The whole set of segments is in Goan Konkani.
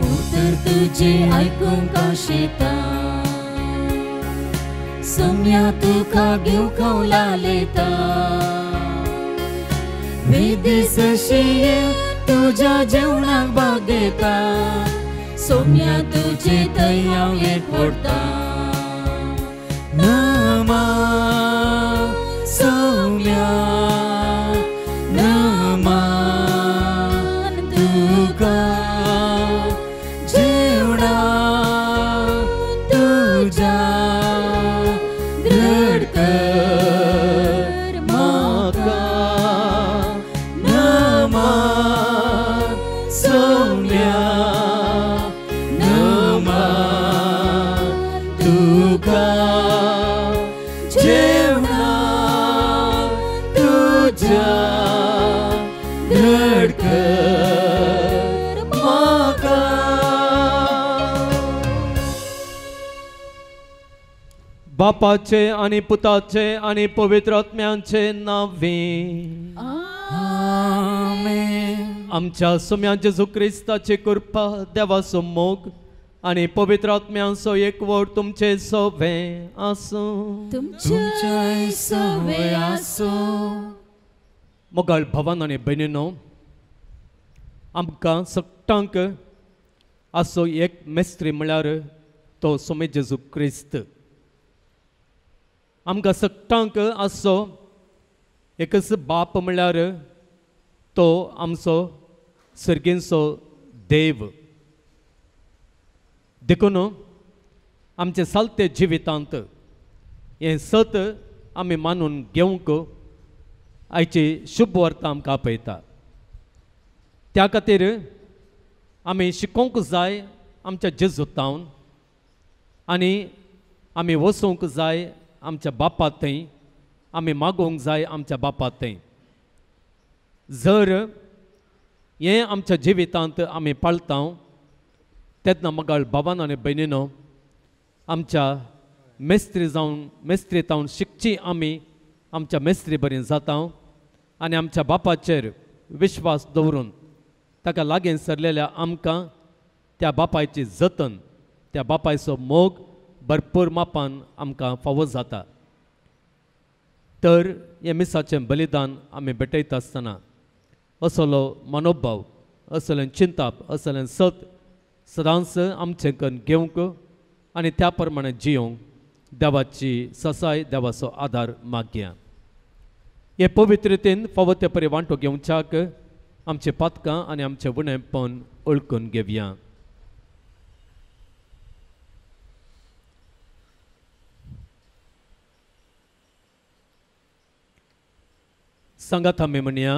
उतर तुझे आयकूंक आशेता सोम्या तुका घेवंक हांव लालेता वेदीस अशी तुज्या जेवणाक भाग घेता सोम्या तुजे थंय हांव एकवटता नमा सोम्या नमान तुका जेवणा तुज्या दृढ कर म्हाका नमान सोम्या नमान तुका जेवणा तुज्या दृढ कर म्हाका. बापाचे आनी पुताचे आनी पवित्र आत्म्यांचे नांवे आमेन. आमच्या सोम्या जेजू क्रिस्ताची कृपा, देवाचो मोग आनी पवित्र आत्म्यांचो एकवट तुमचे सोवे आसूं. तुमच्याय सवे आसूं. मोगाळ भावान आनी भयणीनो, आमकां सगटांक आसो एक मेस्त्री म्हळ्यार तो सोमे जेजू क्रिस्त. आमकां सगटांक आसो एकच बाप म्हळ्यार तो आमचो सर्गींचो देव. देखून आमचे सालते जिवितांत हें सत आमी मानून घेवंक आयची शुभ वार्ता आमकां आपयता. त्या खातीर आमी शिकोवंक जाय आमच्या जेजूतावन आनी आमी वचूंक जाय आमच्या बापा थंय, आमी मागोवंक जाय आमच्या बापा थंय. जर हें आमच्या जिवितांत आमी पाळता तेन्ना मगाळ बाबान आनी भयणीनो आमच्या मेस्त्री जावन मेस्त्री तावन शिकची आमी आमच्या मेस्त्री बरी जाता आनी आमच्या बापाचेर विश्वास दवरून ताका लागीं सरलेल्या आमकां त्या बापायची जतन, त्या बापायचो मोग भरपूर मापान आमकां फावो जाता. तर हें मिसाचें बलिदान आमी भेटयता आसतना असलो मनोभाव, असलें चिंताप, असलें सत सदांच आमचें कन्न घेवंक आनी त्या प्रमाणे जियोंक देवाची ससाय, देवाचो आदार मागया. हे पवित्रतेन फावो ते परी वांटो घेवच्याक आमचे पातकां आनी आमचें उणेपण वळखून घेवया. सांगात आमी म्हणया,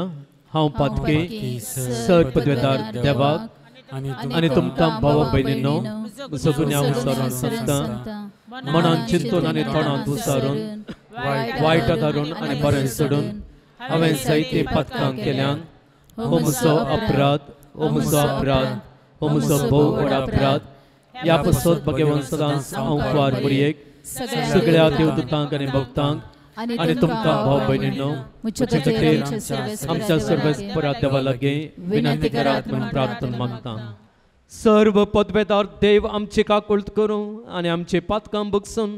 हांव पातकी सर पदवेदार देवाक आनी तुमकां भावा भयणीनो म्हजो गुन्यांव विसरून सांगता, मनान चिंतून आनी तोंडान दुसारून वायट धारून आनी बरें सोडून हांवें जायतीं पातकां केल्यान. हो म्हजो अपराध, हो म्हजो अपराध, हो म्हजो भोव व्हड अपराध. ह्या पासत भगवान सदांच हांव कुवार बुरयेक सगळ्या देवदूतांक आनी भक्तांक आनी तुमकां भाव भयणीनो म्हजे खातीर आमच्या सर्वेस्परा देवा लागीं विनंती करात म्हूण प्रार्थना मागता. सर्व पदवेदार देव आमची काकुळट करूं आनी आमची पातकां बगसून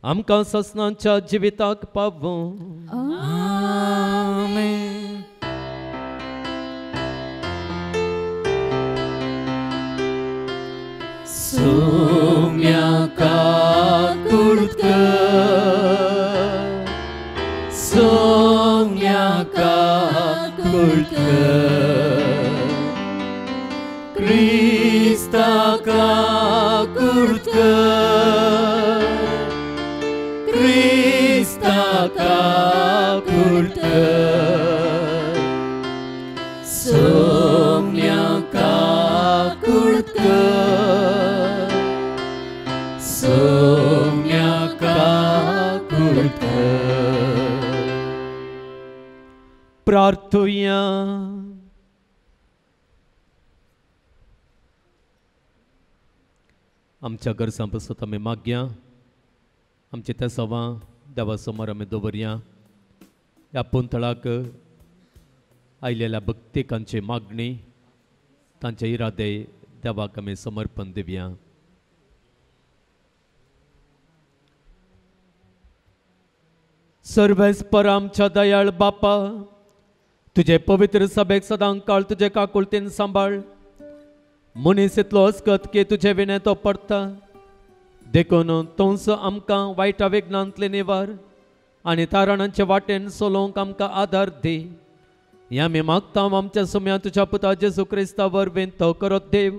आमकां ससनाच्या जिविताक पावूं. आमेन. सोम्या काकुळट कर, सोम्या काकुळट कर, क्रिस्ता काकुळट कर, क्रिस्ता काकुळट कर, सोम्या काकुळट कर, सोम्या काकुळट कर. प्रार्थुया. आमच्या गरजां पासत आमी मागया, आमचे त्या सवां देवा समोर आमी दवरया. ह्या पुंतळाक आयलेल्या भक्तिकांची मागणी, तांचे इरादे देवाक आमी समर्पण दिवया. सर्वेस्पर आमच्या दयाळ बापा, तुजे पवित्र सभेक सदां काळ तुजे काकुळतेन सांबाळ. मनीस इतलो अस्कत की तुजे विणे तो पडटा, देखून तोंस आमकां वायटा विघ्नांतले निवार आनी तारणांचे वाटेन चलोवंक आमकां आदार दी. हें आमी मागता आमच्या सुम्या तुज्या पुता जेजू क्रिस्ता वरवीं तो करत देव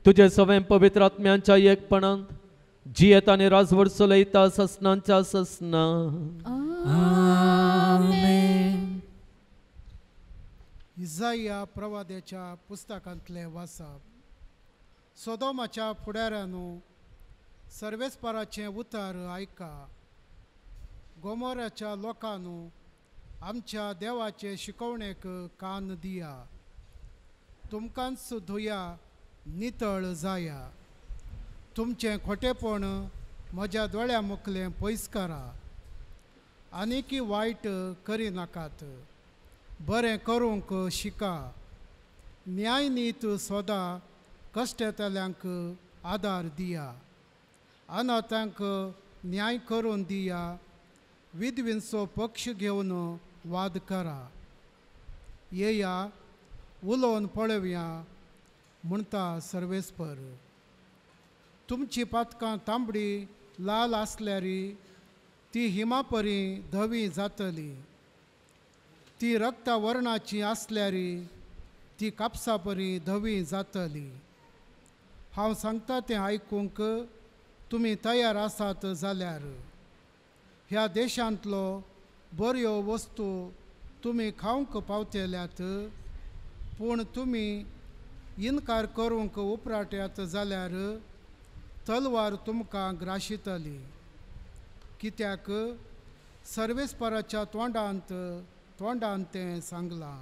तुजे सवें पवित्र आत्म्यांच्या एकपणांत जियेत आनी राजवट चलयता ससनांच्या ससना. आमेन. इजाया प्रवाद्याच्या पुस्तकांतलें वाचप. सोदोमाच्या फुडाऱ्यानू सर्वेस्पराचें उतर आयका. गोमोराच्या लोकांनू आमच्या देवाचे शिकवणेक कान दिया. तुमकांच धुया नितळ जाया. तुमचें खोटेपण म्हज्या दोळ्या मुखलें पयस करा. आनीकी वायट करिनाकात, बरें करूंक शिका. न्यायनीत सोदा, कश्टेतल्यांक आदार दिया, अनाथांक न्याय करून दिया, विधवींचो पक्ष घेवन वाद करा. येया उलोवन पळोवया म्हणटा सर्वेस्पर. तुमची पातकां तांबडी लाल आसल्यारी ती हिमापरी धवी जातली, ती रक्ता वर्णाची आसल्यारी ती कापसापरी धवी जातली. हांव सांगता तें आयकूंक तुमी तयार आसात जाल्यार ह्या देशांतलो बऱ्यो वस्तू तुमी खावंक पावतल्यात, पूण तुमी इनकार करूंक उपराट्यात जाल्यार तलवार तुमकां ग्राशितली. कित्याक सर्वेस्पराच्या तोंडांत तोंडान तें सांगलां.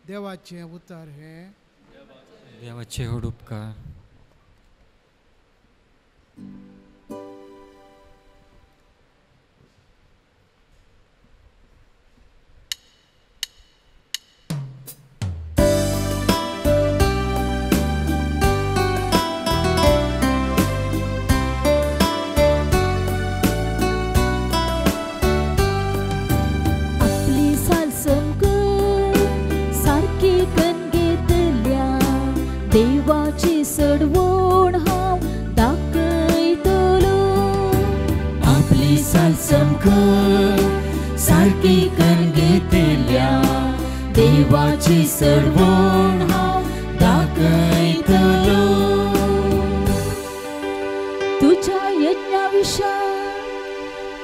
देवाचें उतर हें. देवाचे व्हड उपकार. देवाची सडवण हांव दाखयतलो. आपली सालसमकर सारकी करून घेतल्या देवाची सडवण हांव दाखयतलो. तुज्या यज्ञा विशा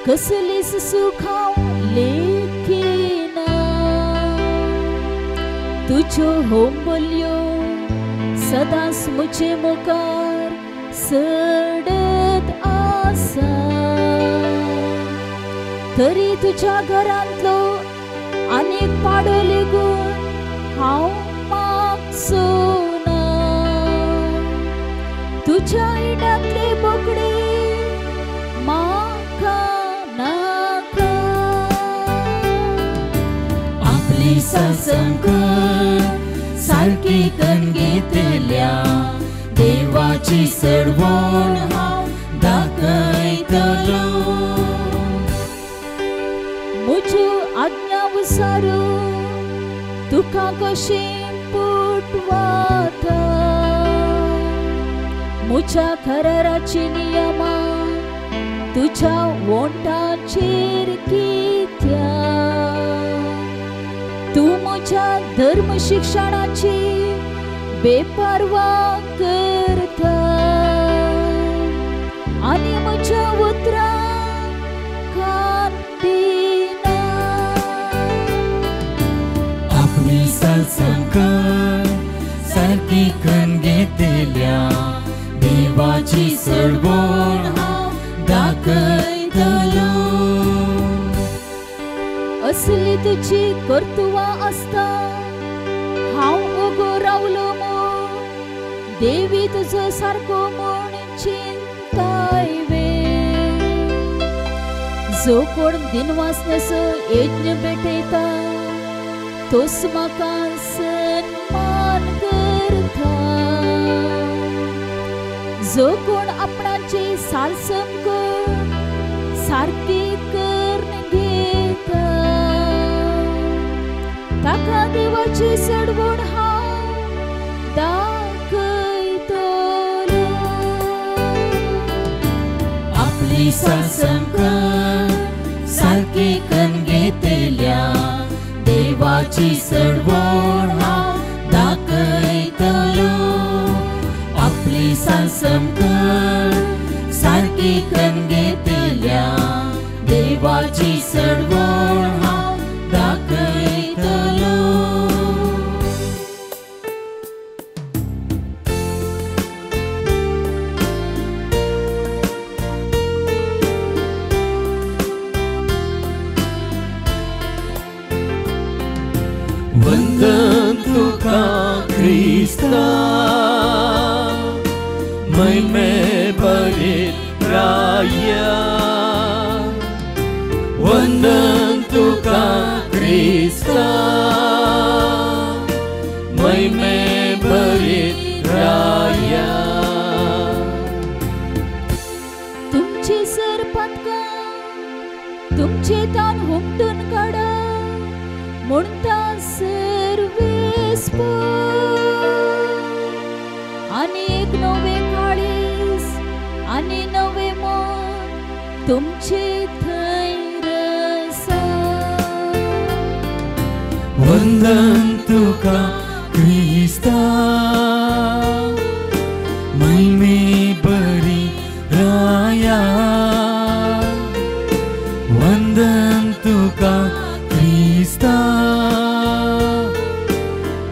कसलीच सुख हांव लेखिना. तुज्यो होंबल्यो सदांच म्हजे मुखार सडत आसा. तरी तुज्या घरांतलो आनीक पाडो लेगून हांव मागचो ना. तुज्या इडांतले बोकडे म्हाका नाका. आपली सासंकर सारकी करून घेतल्या देवाची सडवण हांव दाखयतलो. म्हज्यो आज्ञा विसारू तुका कशें पुटवाता. म्हज्या कराराची नियमां तुज्या वोंठाचेर कित्याक. तूं म्हज्या धर्म शिक्षणाची बेपर्वा करता आनी म्हज्या उतरांक कान दिना. आपली सालसंकर सारकी करून घेतल्या देवाची सडवण हांव दाखयतलो. असली तुजी कर्तुवां आसता हांव उगो रावलो म्हूण देवी तुजो सारको म्हूण चिंताय वे. जो कोण दिनवासनेचो यज्ञ भेटयता तोच म्हाका सन्मान करता. जो कोण आपणाची सालसम सारकी करून घेता ताका देवाची सडवण हांव दाखयतलो। आपली सालसम सारकी करून घेतल्या देवाची सडवण हांव दाखयतलो। आपली सालसम सारकी करून घेतल्या देवाची सडवण हांव दाखयतलो। वंदन तुका क्रिस्ता महिमे भरीत राया, वंदन तुका क्रिस्ता महिमे भरीत राया। तुमची सरपतकां तुमचे तान हुमटून काडा म्हणटा सर्वेस्पर आनी एक नवे काळीज आनी नवे मन तुमचे थंय रसा। वंदन तुका क्रिस्ता महिमे बरी राया, वंदन तुका क्रिस्ता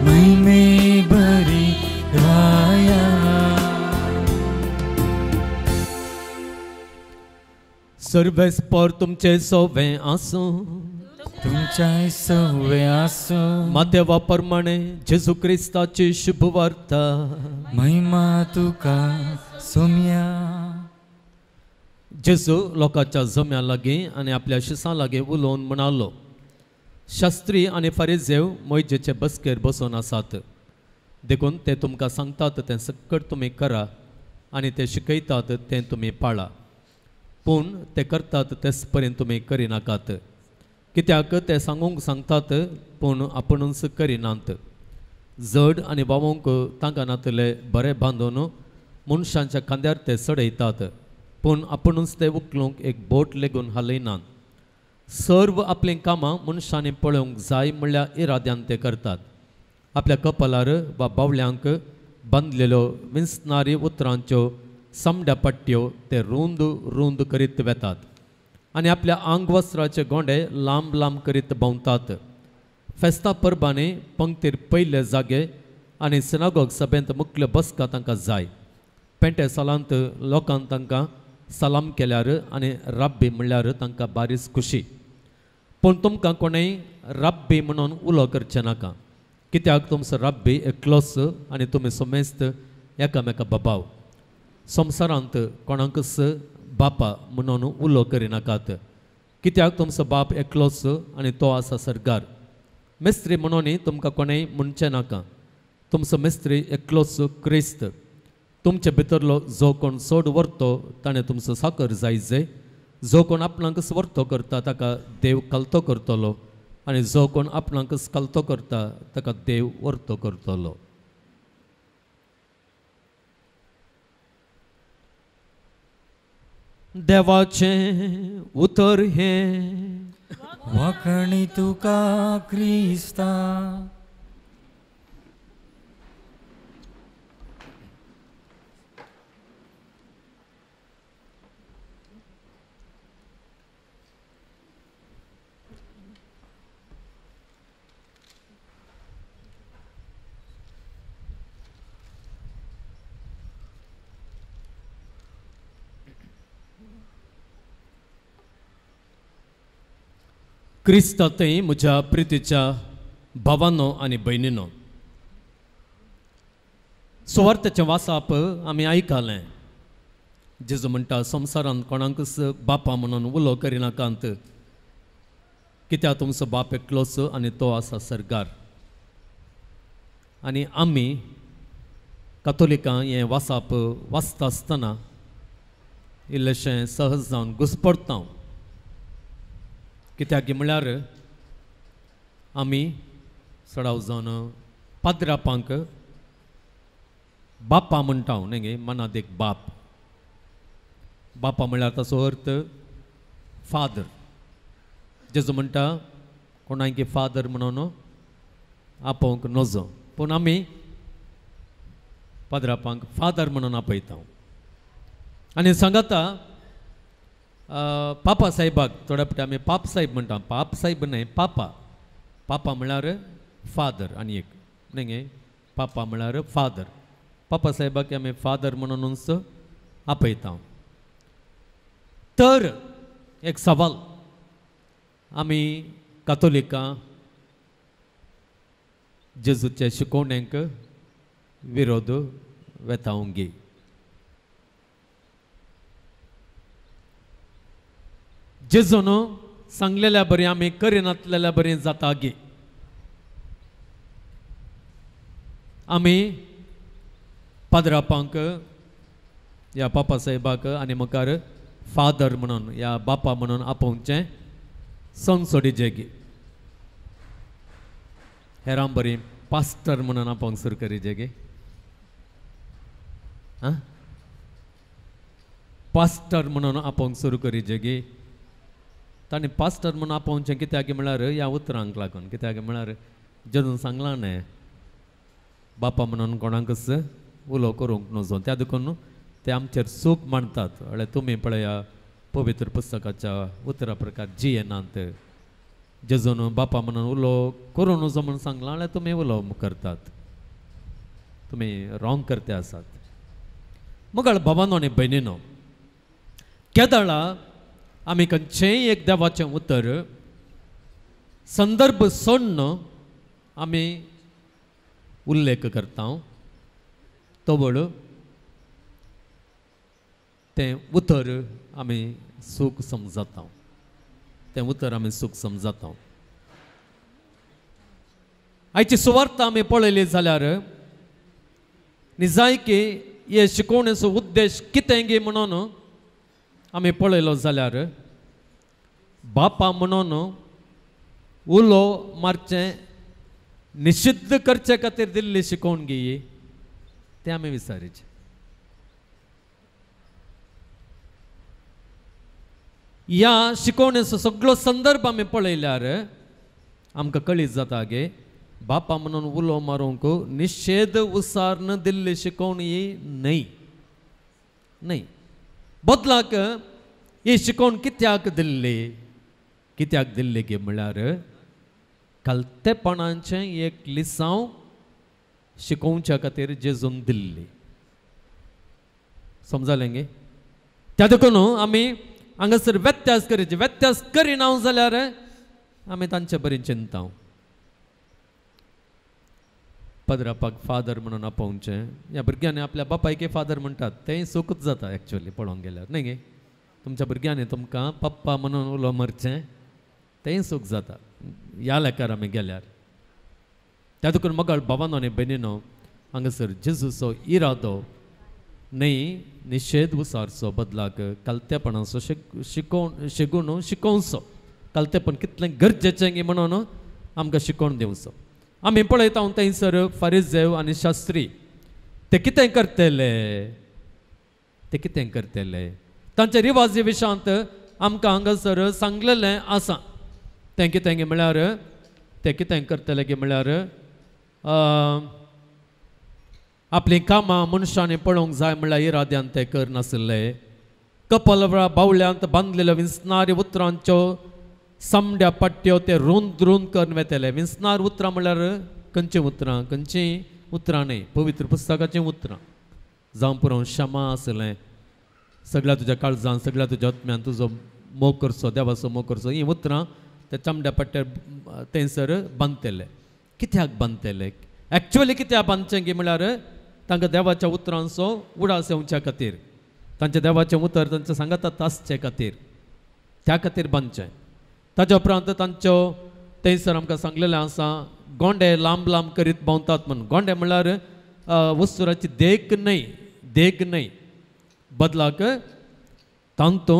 महिमे बरी राया। सर्वेस्पर तुमचे सोवे आसूं, तुमच्याय सवे आसूं। मातेवा प्रमाणे जेजू क्रिस्ताची शुभवार्ता। महिमा तुका सोम्या। जेजू लोकांच्या जम्या लागीं आनी आपल्या शिसां लागीं उलोवन म्हणालो, शास्त्री आनी फारिजेव मोयजेचे बसकेर बसून आसात, देखून ते तुमकां सांगतात तें सकट तुमी करा आनी ते शिकयतात तें तुमी पाळा, पूण ते करतात तेच पर्यंत तुमी करिनाकात, कित्याक ते सांगूंक सांगतात पूण आपुणूच करिनात। जड आनी बावोंक तांकां नातले बरें बांदून मनशांच्या खांद्यार ते चडयतात, पूण आपुणूच ते उखलूंक एक बोट लेगून हालयनात। सर्व आपलीं कामां मनशांनी पळोवंक जाय म्हणल्यार इराद्यान ते करतात। आपल्या कपालार वा बावल्यांक बांदलेल्यो विंचणारी उतरांच्यो सामड्या पट्ट्यो ते रुंद रुंद करीत वेतात आनी आपल्या आंगवस्त्राचे गोंडे लांब लांब करीत भोंवतात। फेस्ता परबांनी पंक्तीर पयले जागे आनी सिनागोग सभेंत मुखल्यो बसका तांकां जाय। पेंटे सालांत लोकांक तांकां सलाम केल्यार आनी राब्बी म्हणल्यार तांकां बारीच खुशी। पूण तुमकां कोणेय राब्बी म्हणून उलो करचें नाका, कित्याक तुमचो राब्बी एकलोच आनी तुमी समेस्त एकामेका बाबाव। संवसारांत कोणाकच बापा म्हणून उलो करिनाकात, कित्याक तुमचो बाप एकलोच आनी तो आसा सरकार। मिस्त्री म्हणून तुमकां कोणेय म्हणचें नाका, तुमचो मिस्त्री एकलोच क्रिस्त। तुमचे भितरलो जो कोण चड व्हरतो ताणें तुमचो साकर जाय जे, जो कोण आपणाकच व्हरतो करता ताका देव कालतो करतलो आनी जो कोण आपणाकच कालतो करता ताका देव व्हरतो करतलो। देवाचें उतर हें वाखणी तुका क्रिस्ता। क्रिस्तांतय म्हज्या प्रितीच्या भावानो आनी भयणीनो, सुवार्थाचें वासाप आमी आयकलें। जेजू म्हणटा संवसारांत कोणाकच बापा म्हणून उलो करिनाकात, कित्याक तुमचो बाप एकलोच आनी तो आसा सरकार। आनी आमी कातोलिकां हें वाचप वाचता आसतना इल्लेशें सहज जावन घुसपडटा. कित्याक म्हळ्यार आमी चडाव जावन पाद्रापांक बापा म्हणटा न्ही गे, मनांत एक बाप. बापा म्हळ्यार ताचो अर्थ फादर. जेजू म्हणटा कोणाक फादर म्हणून आपोवंक नजो, पूण आमी पाद्रापांक फादर म्हणून आपयता. आनी सांगाता पापा साहेबाक थोड्या फावटी आमी पाप साहेब म्हणटा. पाप साहेब न्हय, पापा. पापा म्हळ्यार फादर आनी एक न्ही गे, पापा म्हळ्यार फादर. पापा साहेबाक आमी फादर म्हणूनच आपयता. तर एक सवाल, आमी कातोलिकां जेजूचे शिकोवणेक विरोध वेतावंगी? जेजून सांगलेल्या बरी आमी करिनातलेल्या बरी जाता गे? आमी पाद्रापांक ह्या पापा साहेबाक आनी मुखार फादर म्हणून या बापा म्हणून आपोवचें संसोडीचे गे? हेरां बरी पास्टर म्हणून आपोवंक सुरू करीचे गे? आं, पास्टर म्हणून आपोवंक सुरू करीचे गे? ताणें पास्टर म्हणून आपोवचें कित्याक म्हळ्यार ह्या उतरांक लागून. कित्याक म्हळ्यार जेजून सांगलां न्हय बापा म्हणून कोणाकच उलो करूंक नजो, त्या देखून ते आमचेर चूक मांडतात. म्हळ्यार तुमी पळया पवित्र पुस्तकाच्या उतरा प्रकार जियेनात. जेजून बापा म्हणून उलो करूं नजो म्हणून सांगलां, म्हळ्यार तुमी उलो करतात, तुमी रॉंग करते आसात. मगळ भावानो आनी भयणीनो, केदळा आमी खंयचेंय एक देवाचें उतर संदर्भ सोडून आमी उल्लेख करता, तवळ तें उतर आमी चूक समजता, तें उतर आमी चूक समजता. आयची सुवार्ता आमी पळयली जाल्यार निजायकी हे शिकोवणेचो उद्देश कितें गे म्हणून आमी पळयलो जाल्यार बापा म्हणून उलो मारचें निषिद्ध करचे खातीर दिल्ली शिकोवण गे, तें आमी विचारीचें. ह्या शिकोवणेचो सगळो संदर्भ आमी पळयल्यार आमकां कळीत जाता गे बापा म्हणून उलो मारूंक निशेध उसार्न दिल्ली शिकोवण ही न्हय. न्हय, बदलाक ही शिकोवण कित्याक दिल्ली? कित्याक दिल्ली गे म्हळ्यार कलतेपणाचें एक लिसांव शिकोवच्या खातीर जेजून दिल्ली. समजलें गे? त्या देखून आमी हांगासर व्यत्यास करीचे. व्यत्यास करिना जाल्यार आमी तांचे बरी चिंता. पाद्रापाक फादर म्हणून आपोवचें, ह्या भुरग्यांनी आपल्या बापायके फादर म्हणटात, तेंय सुकूच जाता एक्चुअली पळोवंक गेल्यार न्ही गे. तुमच्या भुरग्यांनी तुमकां पप्पा म्हणून उलो मारचें, तेंय सूख जाता ह्या लेखार आमी गेल्यार. त्या देखून मगळ भावानो आनी भयणीनो, हांगासर जेजूचो इरादो न्हय निशेध उसारचो, बदलाक कलतेपणाचो शिकोवन शिकून शिकोवचो. कलतेपण कितलें गरजेचें गी म्हणून आमकां शिकोवन दिवचो. आमी पळयता थंयसर फारिजेव आनी शास्त्री ते कितें करतले, ते कितें करतले तांच्या रिवाजी विशांत आमकां हांगासर सांगलेलें आसा. तें कितें म्हळ्यार ते कितें करतले की म्हळ्यार आपलीं कामां मनशांनी पळोवंक जाय म्हळ्यार इराद्यान ते करनाशिल्ले. कपलवळा बावल्यांत बांदलेल्यो विंचणारी उतरांच्यो समड्या पट्ट्यो ते रुंद रुंद करून वेतले. विंचणार उतरां म्हळ्यार खंयचीं उतरां? खंयचीं उतरां न्हय, पवित्र पुस्तकाचीं उतरां. जावं पुरो क्षमा आसलें, सगळ्या तुज्या काळजान सगळ्या तुज्या आत्म्यान तुजो मोग करचो, देवाचो मोग करचो, हीं उतरां ते चामड्या पट्ट्यार थंयसर बांदतले. कित्याक बांदतले? एक्चुअली कित्याक बांदचें की म्हळ्यार तांकां देवाच्या उतरांचो उडास येवच्या खातीर, तांच्या देवाचें उतर तांच्या सांगातात आसचे खातीर, त्या खातीर बांदचें. ताच्या उपरांत तांच्यो थंयसर आमकां सांगलेलें आसा गोंडे लांब लांब करीत भोंवतात म्हूण. गोंडे म्हळ्यार वस्तुराची देख न्हय, देख न्हय, बदलाक तांतू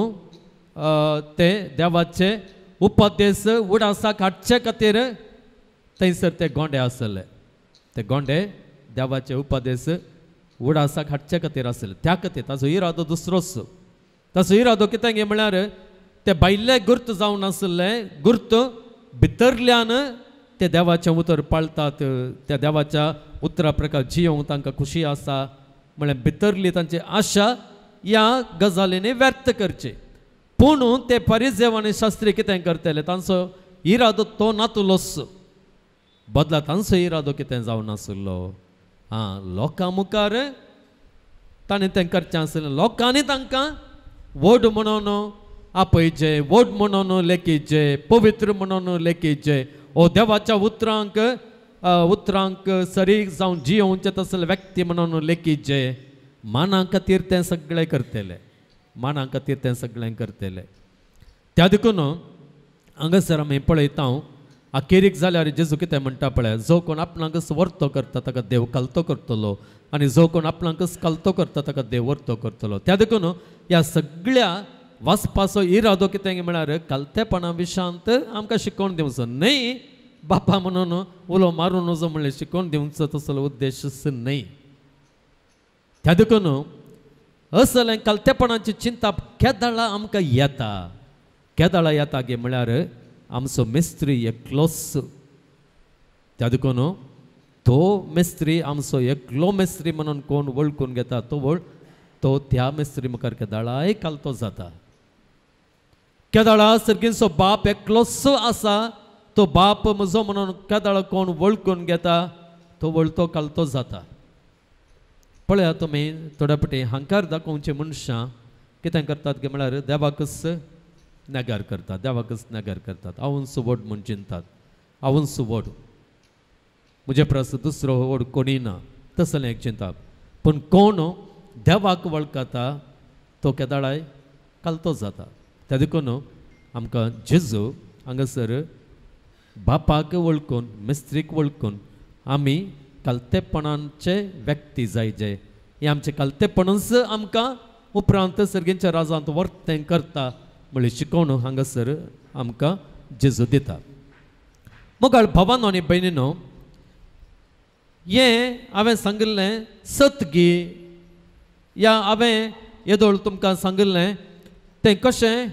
ते देवाचे उपदेश उडासाक हाडचे खातीर थंयसर ते गोंडे आसले. ते गोंडे देवाचे उपदेश उडासाक हाडचे खातीर आसले. त्या खातीर ताचो इरादो दुसरोच. ताचो इरादो कितें गे म्हळ्यार ते भायले गुर्त जावन आसले, गुर्त भितरल्यान ते देवाचें उतर पाळतात, त्या देवाच्या उतरा प्रकार जियोंक तांकां खुशी आसा म्हळ्यार भितरली तांची आशा ह्या गजालींनी व्यर्थ करची. पूण ते परिजेव आनी शास्त्री कितें करतले, तांचो इरादो तो नातुलोच, बदला तांचो इरादो कितें जावन आसलो, आं लोकां मुखार ताणें तें करचें आसलें, लोकांनी तांकां व्हड म्हणून आपयचें, व्हड म्हणून लेखीचें, पवित्र म्हणून लेखीचें, ओ देवाच्या उतरांक उतरांक सरी जावन जियोवचें तसले व्यक्ती म्हणून लेखीचें. माना खातीर तें सगळें करतले, माना खातीर तें सगळें करतले. त्या देखून हांगासर आमी पळयता अखेरीक जाल्यार जेजू कितें म्हणटा पळय, जो कोण आपणाकच वर्तो करता ताका देव कालतो करतलो आनी जो कोण आपणाकच कालतो करता ताका देव वर्तो करतलो. त्या देखून ह्या सगळ्या वाचपाचो इरादो कितें म्हळ्यार कालतेपणा विशांत आमकां शिकोवन दिवचो न्हय, बापा म्हणून उलो मारून नजो म्हणलें शिकोवन दिवचो तसलो उद्देशच न्हय. त्या देखून असलें कालतेपणाची चिंता केदळा आमकां येता, केदळा येता गे म्हळ्यार आमचो मिस्त्री एकलोच. त्या देखून तो मिस्त्री आमचो एकलो मिस्त्री म्हणून कोण वळखून घेता तो वळ तो त्या मिस्त्री मुखार केदळाय कालतो जाता. केदळा सर्गींचो बाप एकलोच आसा, तो बाप म्हजो म्हणून केदळा कोण वळखून घेता तो वळतो कालतो जाता. पळया तुमी थोड्या पटी हांकार दाखोवचे मनशां कितें करतात गे म्हळ्यार देवाकच नेगार करतात, देवाकच नेगार करतात, हांवूच व्हड म्हूण चिंतात, हांवूच व्हड, म्हजे परस दुसरो व्हड कोणी ना तसलें एक चिंताप. पूण कोण देवाक वळखता तो केदळाय कालतो जाता. त्या देखून आमकां जेजू हांगासर बापाक वळखून मिस्त्रीक वळखून आमी कालतेपणाचे व्यक्ती जायचे. हें आमचें कालतेपणूच आमकां उपरांत सर्गींच्या राजांत वर्तें करता म्हळ्यार शिकोवन हांगासर आमकां जेजू दिता. मोगाळ भावानो आनी भयणीनो, हें हांवें सांगिल्लें सत गी या हांवें येदोळ तुमकां सांगिल्लें तें कशें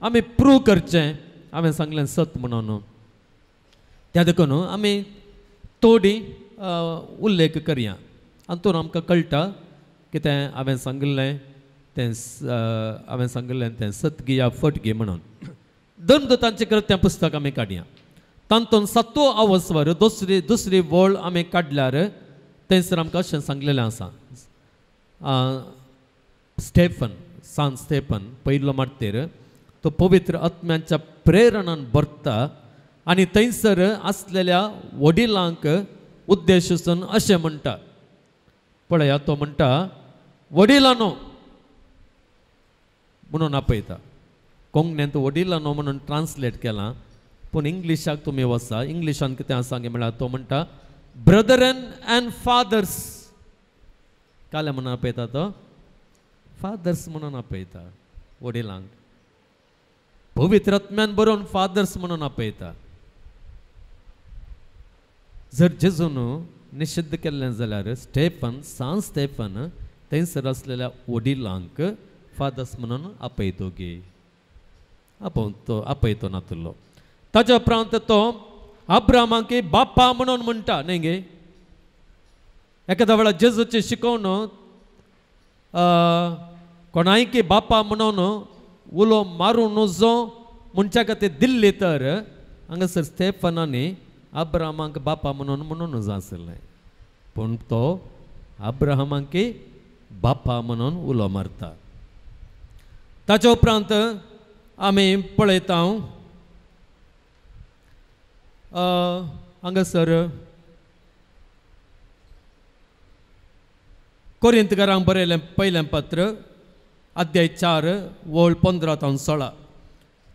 आमी प्रूव करचें, हांवें सांगलें सत म्हणून. त्या देखून आमी थोडी उल्लेख करया आनी आमकां कळटा कितें हांवें सांगिल्लें तें, हांवें सांगिल्लें तें सत गी या फट गी म्हणून. धर्मदूतांचें कृत्यां पुस्तक आमी काडया, तातूंत सातवो अवस्वर दुसरी वळ आमी काडल्यार थंयसर आमकां अशें सांगलेलें आसा, स्टेफन, सांत स्टेफन पयलो मार्तीर तो पवित्र आत्म्यांच्या प्रेरणान भरता आनी थंयसर आसलेल्या वडिलांक उद्देशून अशें म्हणटा. पळया तो म्हणटा वडिलानो म्हणून आपयता. कोंकणींत वडिलानो म्हणून ट्रान्सलेट केलां, पूण इंग्लिशाक तुमी वचा, इंग्लिशान कितें आसा म्हळ्यार तो म्हणटा ब्रदरन अँड फादर्स. काले म्हणून आपयता तो, फादर्स म्हणून आपयता वडिलांक. पवित्र आत्म्यान बरोवन फादर्स म्हणून आपयता. जर जेजून निषिद्ध केल्लें जाल्यार स्टेफन, सांत स्टेफन थंयसर आसलेल्या वडिलांक फादर्स म्हणून आपयतो गे, आपोवतो आपयतो नातुल्लो. ताच्या उपरांत तो अब्रामाक बापा म्हणून म्हणटा न्ही गे. एखाद्या वेळार जेजूची शिकोवन कोणायकी बापा म्हणून उलो मारूं नजो म्हणच्या खातीर दिल्ली तर हांगासर स्टेफनांनी अब्राहमाक बापा म्हणून म्हणून नजो आसलें, पूण तो अब्राहमाक बापा म्हणून उलो मारता. ताच्या उपरांत आमी पळयता हांगासर कोरिंतकारांक बरयलें पयलें पत्र अध्याय 4 वळ 15 तावन 16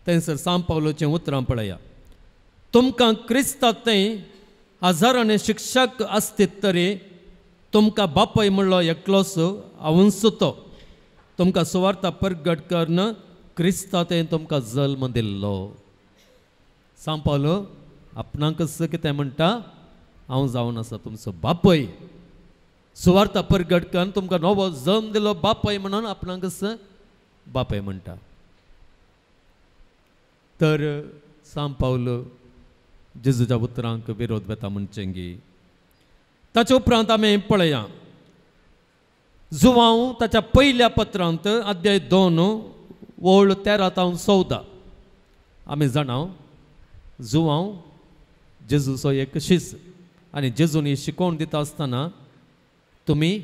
थंयसर सांत पावलोचीं उतरां पळया. तुमकां क्रिस्तांत हजारांनी शिक्षक आसतीत तरी तुमकां बापय म्हणलो एकलोच हांवूच तो, तुमकां सुवार्ता परगट करून क्रिस्ता तें तुमकां जल्म दिल्लो. सांव पावलो आपणाकच कितें म्हणटा, हांव जावन आसा तुमचो बापय, सुवार्ता परगट करून तुमकां नवो जल्म दिलो बापय म्हणून आपणाकच बापय म्हणटा. तर सांव पावल जेजूच्या उतरांक विरोध वेता म्हणचेंगी. ताचे उपरांत आमी पळया जुवांव ताच्या पयल्या पत्रांत अध्याय 2 ओळ 13 तावन 14. आमी जाणाव जुवांव जेजूचो एक शीस आनी जेजून ही शिकोवण दिता आसतना तुमी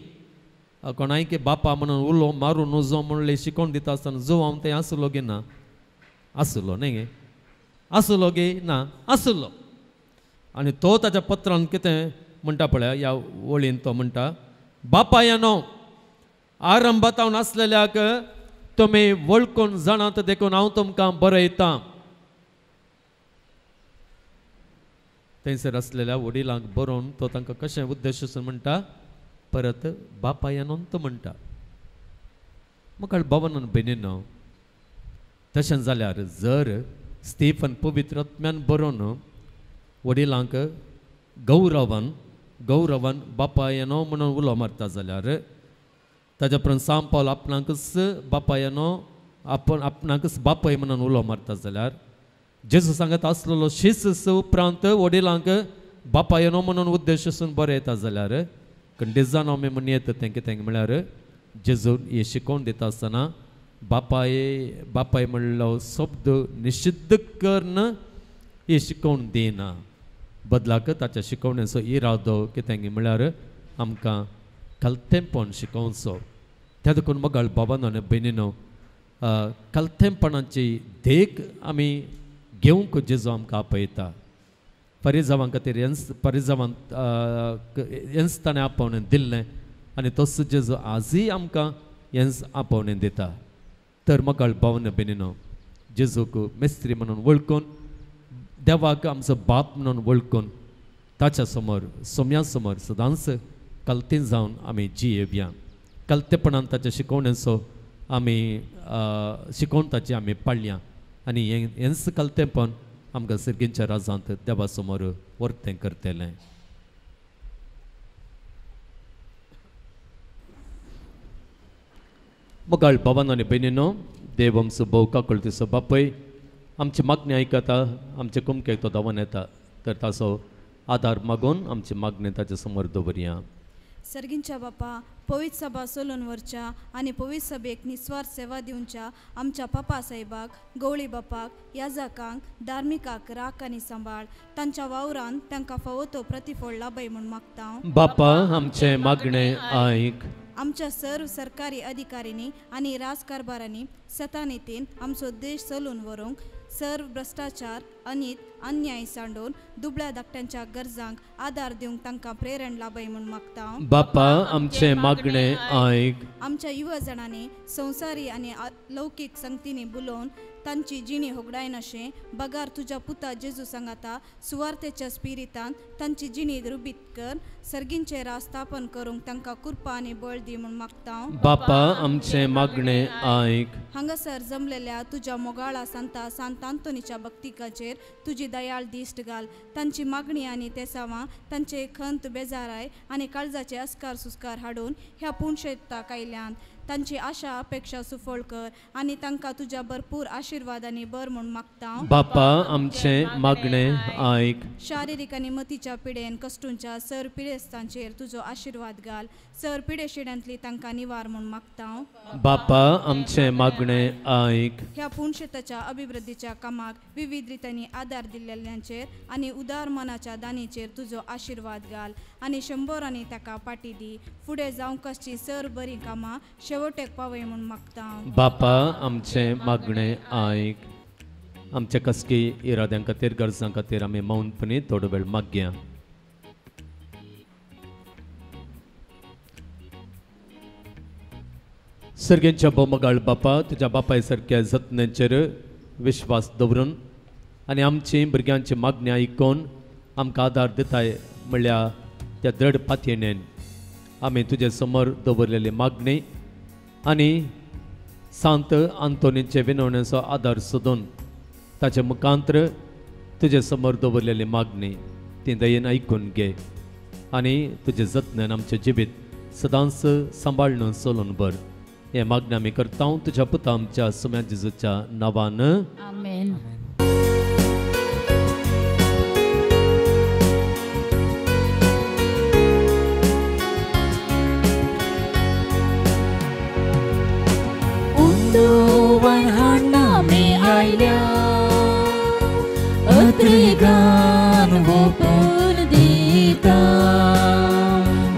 कोणायके बापा म्हणून उलो मारून नुजो म्हणले शिकोवण दिता आसतना जुवांव तें आसलो गे ना, आसलो न्ही गे, आसलो गे ना, आसलो. आनी तो ताच्या पत्रान कितें म्हणटा पळया, ह्या ओळीन तो म्हणटा, बापायानो आरंभातावन आसलेल्याक तुमी वळखून जाणात देखून हांव तुमकां बरयतां. थंयसर आसलेल्या वडिलांक बरोवन तो तांकां कशें उद्देश म्हणटा, परत बापायानो तो म्हणटा. म्हाका बाबान भयणीनो, तशें जाल्यार जर स्टीफन पवित्र आत्म्यान बरोवन वडिलांक गौरवान गौरवान बापायनो म्हणून उलो मारता जाल्यार ताज्या उपरांत सांव पावल आपणाकच बापायनो आपण आपणाकच बापय म्हणून उलो मारता जाल्यार जेजू सांगत आसलेलो शिस उपरांत वडिलांक बापायनो म्हणून उद्देश आसून बरें येता जाल्यार कंडिजान आमी म्हण येता तें कितें म्हळ्यार जेजू हे शिकोवन दिता आसतना बापाय बापाय म्हणलो शब्द निशिद्ध करून हे शिकोवन दिना, बदलाक ताच्या शिकोवण्याचो इरादो कितें म्हळ्यार आमकां कलतेंपण शिकोवचो. त्या देखून मगाळ बाबानो आनी भयणीनो कलतेंपणाची देख आमी घेवंक जेजू आमकां आपयता. परिजावां खातीर परिजावान हेंच ताणें आपोवणें दिल्लें आनी तोच जेजू आजूय आमकां हेंच आपोवणें दिता. तर मगाळ बाबानो भयणीनो जेजूक मेस्त्री म्हणून वळखून देवाक आमचो बाप म्हणून वळखून ताच्या समोर सोम्या समोर सदांच कलतीन जावन आमी जियेवया. कलतेपणान ताच्या शिकोवण्याचो आमी शिकोवन ताची आमी पाळया आनी हेंच कलतेपण आमकां सिर्गींच्या राजांत देवा समोर वर्तें करतलें. मोगाळ बाबानो आनी भयणीनो, देव आमचो भोव काकुळतीचो बापय आमची मागणी आयकता, आमचे कुमकेक तो धांवन येता, तर ताचो आदार मागून आमची मागणी ताचे समोर दवरया. सर्गींच्या बापा, पवित्र सभा सोलून वरच्या आनी पवित्र सभेक निस्वार्थ सेवा दिवच्या आमच्या पापा साहेबाक, गवळी बापाक, याजकांक, धार्मिकाक राख आनी सांबाळ. तांच्या वावरान तांकां फावो तो प्रतिफळ लाभय म्हूण मागता. बापा आमचें मागणें आयक. आमच्या सर्व सरकारी अधिकाऱ्यांनी आनी राजकारभारांनी सतानितीन आमचो देश चलून व्हरूंक सर्व भ्रश्टाचार, अनीत, अन्याय सांडून दुबळ्या धाकट्यांच्या गरजांक आदार दिवंक तांकां प्रेरण लाभय म्हूण मागता. बापा आमचें मागणें आयक. आमच्या युवा जाणांनी संवसारी आनी लौकीक संगतींनी बुलोवन तांची जिणी होगडायनाशें बगार तुज्या पुता जेजू सांगाता सुवार्थेच्या स्पिरितान तांची जिणी रुबीत कर सर्गींचें राज स्थापन करूंक तांकां कृपा आनी बळ दी म्हूण मागता. बापा आमचें मागणें आयक. हांगासर जमलेल्या तुज्या मोगाळा सांता सांत आंतोनीच्या भक्तिकाचेर तुजी दयाळ दिश्ट घाल. तांची मागणी आनी तेसावां तांचे खंत बेजाराय आनी काळजाचे अस्कार सुस्कार हाडून ह्या पुणशेताक आयल्यान तांची आशा अपेक्षा सुफळ कर आनी तांकां तुज्या भरपूर आशिर्वादांनी बर म्हूण मागता. बापा आमचें मागणें आयक. शारिरीक आनी मतीच्या पिडेन कश्टूंच्या सर पिडेस्तांचेर तुजो आशिर्वाद घाल. सर पिडेशिड्यांतली तांकां निवार म्हूण मागता. बापा आमचें मागणें आयक. ह्या पुणशेताच्या अभिवृद्धीच्या कामाक विविध रितींनी आदार दिल्ल्यांचेर आनी उदार मनाच्या दानीचेर तुजो आशिर्वाद घाल आनी शंबरांनी ताका पाटी दी. फुडें जावंक आसची सर बरीं कामां शेवटेक पावय म्हूण मागता. बापा आमचें मागणें आयक. आमच्या कसकी इराद्यां खातीर गरजां खातीर आमी मौनपणी थोडो वेळ मागया. सर्गेंच्या भोमगाळ बापा, तुज्या बापाय सारक्या जतनेचेर विश्वास दवरून आनी आमची भुरग्यांची मागणी आयकून आमकां आदार दिताय म्हणल्यार त्या दृढ पातयेन आमी तुजे समोर दवरलेली मागणी आनी सांत आंतोनीचे विनवणेचो आदार सोदून ताचे मुखांत्र तुजे समोर दवरलेली मागणी ती दयेन आयकून घे आनी तुजे जतनान आमचें जिवीत सदांच सांबाळून चलून भर. हे मागणी आमी करता तुज्या पुता आमच्या सुम्या जेजूच्या नांवान, आमेन. अत्रिगान वोपून दिता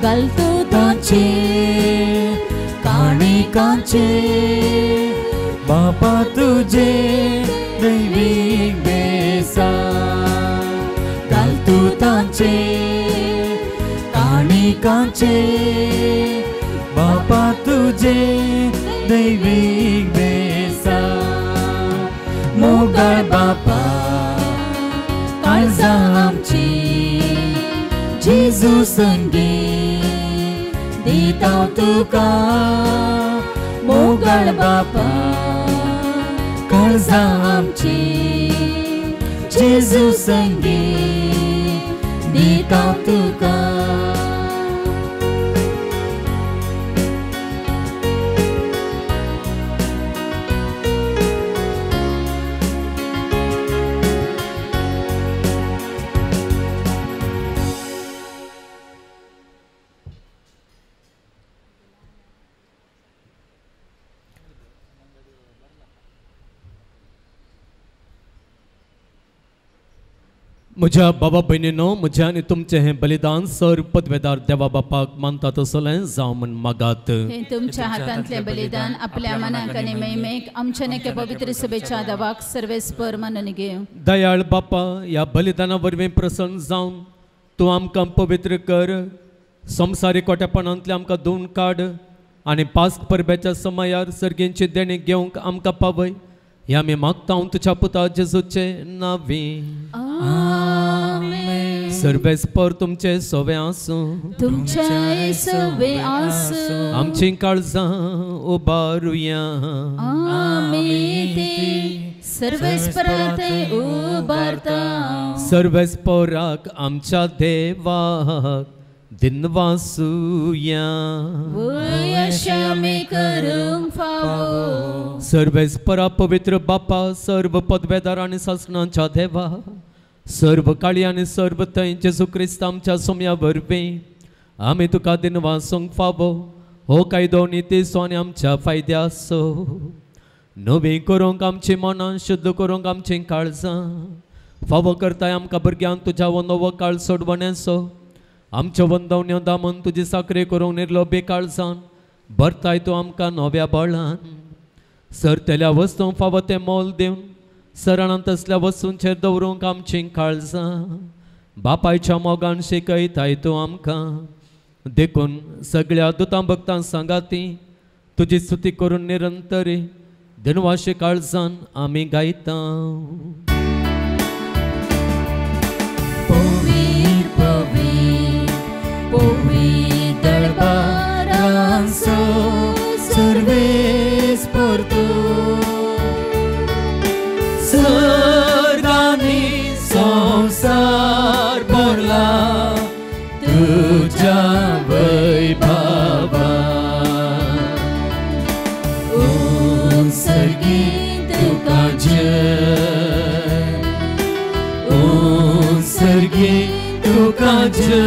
घालतो ताचे काणिकांचे बापा तुजे दैवीक बेसा घालतो ताचे काणिकांचे बापा तुजे दैवीक बेसा मोगाळ बापा काळजां आमची जेजू संगी दिता तुका मोगाळ बापा काळजां आमची जेजू संगी दिता तुका. म्हज्या बाबा भयणीनो, म्हज्या आनी तुमचें हें बलिदान सर पदवेदार देवा बापाक मानता तसलें जावं म्हूण मागात. हे तुमच्या हातांतलें बलिदान आपल्या मनाक आनी महिमेक आमच्या एके पवित्र सभेच्या देवाक सर्वेस्पर मानून घेवं. दयाळ बापा, ह्या बलिदाना वरवीं प्रसन्न जावन तूं आमकां पवित्र कर, संवसारीक कोट्यापणांतलें आमकां धुवन काड आनी पास्क परबेच्या समयार सर्गींची देणी घेवंक आमकां पावय. ह्या आमी मागता तुज्या पुता जेजूचे नांवी, आमेन. सर्वेस्पर तुमचे सवे आसूं, तुमचे सवे आसूं. आमची काळजां उबारुया, आमी ती सर्वेस्परा थंय उबारता. सर्वेस्पराक आमच्या देवाक दिनवासुया, वय अशें आमी करूंक फावो. सर्वेस्परा पवित्र बापा, सर्व पदवेदार आनी सासणाच्या देवा, सर्व काळी आनी सर्व थंय जेजू क्रिस्त आमच्या सोम्या वरवीं आमी तुका दिनवासूंक फावो. हो कायदो नितीचो आनी आमच्या फायद्याचो नवी करूंक आमची मनां, शुद्ध करूंक आमचीं काळजां फावो करताय आमकां भुरग्यांक तुज्या हो नवो काळ सोडवण्याचो. आमच्यो वंदवण्यो दामून तुजी साकरी करूंक निर्लोभी काळजान भरताय तूं आमकां नव्या बळान. सरतेल्या वस्तूंक फावो तें मोल दिवन सरणांत तसल्या वस्तूंचेर दवरूंक आमचीं काळजां बापायच्या मोगान शिकयताय तूं आमकां. देखून सगळ्या दुतां भक्तां सांगाती तुजी स्तुती करून निरंतरी दिनवाशी काळजान आमी गायता. पवित्र पवित्र पवित्र दरबारांचो सर्वेस्पर तूं सर्गांनी संवसार भरला तुज्या वैभवान. उत्सर्गी तुका जय, उत्सर्गी तुका जय,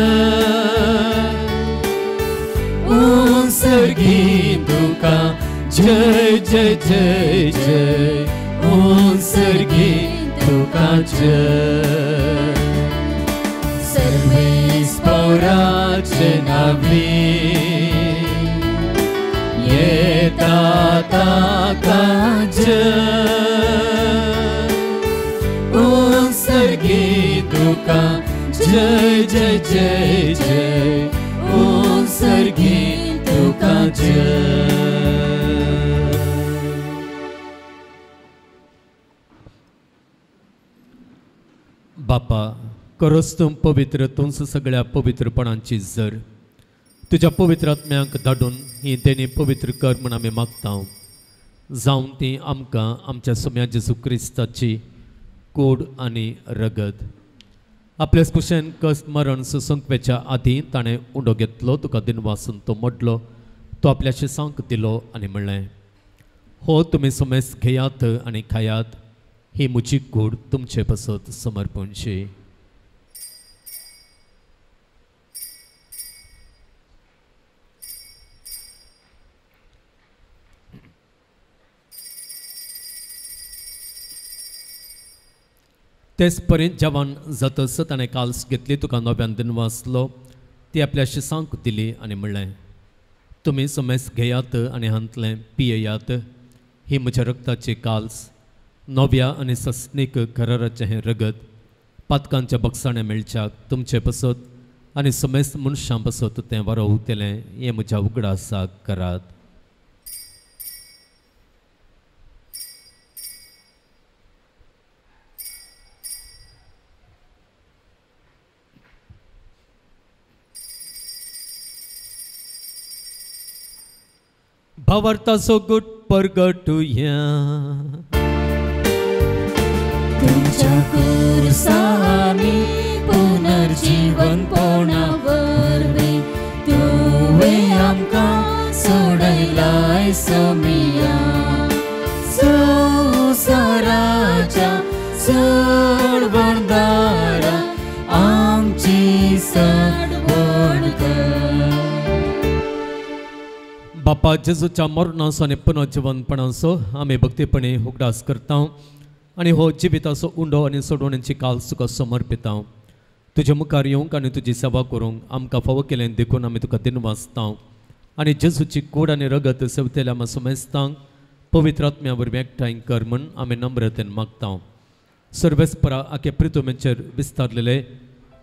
उत्सर्गी तुका जय जय जय जय, उत्सर्गी तुका जय. सर्वेस्पराचे नांवी येता ताका जय, उत्सर्गी तुका जय जय जय जय, उत्सर्गी तुका जय. बापा, करस तूं पवित्र, तूंच सगळ्या पवित्रपणांची जर. तुज्या पवित्र आत्म्यांक धाडून ही देणी पवित्र कर म्हूण आमी मागता. जावन ती आमकां आमच्या सोम्या जेजू क्रिस्ताची कोड आनी रगत. आपले कुशेन कस मरण सुसंकपेच्या आदीं ताणें उंडो घेतलो, तुका दिनवासून तो मोडलो, तो आपल्याशी सांक दिलो आनी म्हणलें, हो तुमी सुमेस घेयात आनी खायात, ही म्हजी कूड तुमचे पासत समर्पणची. तेच पर्यंत जेवण जातस ताणें काल्स घेतली, तुका नव्यान दिनवासलो, ती आपल्याशी सांक दिली आनी म्हणलें, तुमी सुमेस घेयात आनी हांतलें पियेयात, ही म्हज्या रक्ताची काल्स, नव्या आनी सस्नीक कराराचें हें रगत पातकांच्या बक्षाणें मेळच्याक तुमचे पसत आनी समेस्त मनशां पसत तें वरोवतलें, हें म्हज्या उगडासाक करात. भावार्थाचो गुट परगटुया. तुमच्या कुर्सानी पुनर्जीवनपणा वरवीं तुवें आमकां सोडयलाय सोमिया. संवसाराच्या सोडवणदारा आमची सडवण कर. बापा जेजूच्या मरणाचो आनी पुनर्जिवनपणाचो आमी भक्तीपणी उगडास करता आनी हो जिविताचो उंडो आनी सोडवणेची काल तुका समर्पिता. तुजे मुखार येवंक आनी तुजी सेवा करूंक आमकां फावो केलें देखून आमी तुका दिनवासता आनी जेजूची कूड आनी रगत सेवतेल्या आमी समेस्तांक पवित्र आत्म्या वरवीं एकठांय कर म्हूण आमी नम्रतेन मागता. सर्वेस्परा आखे प्रितुमेचेर विस्तारलेले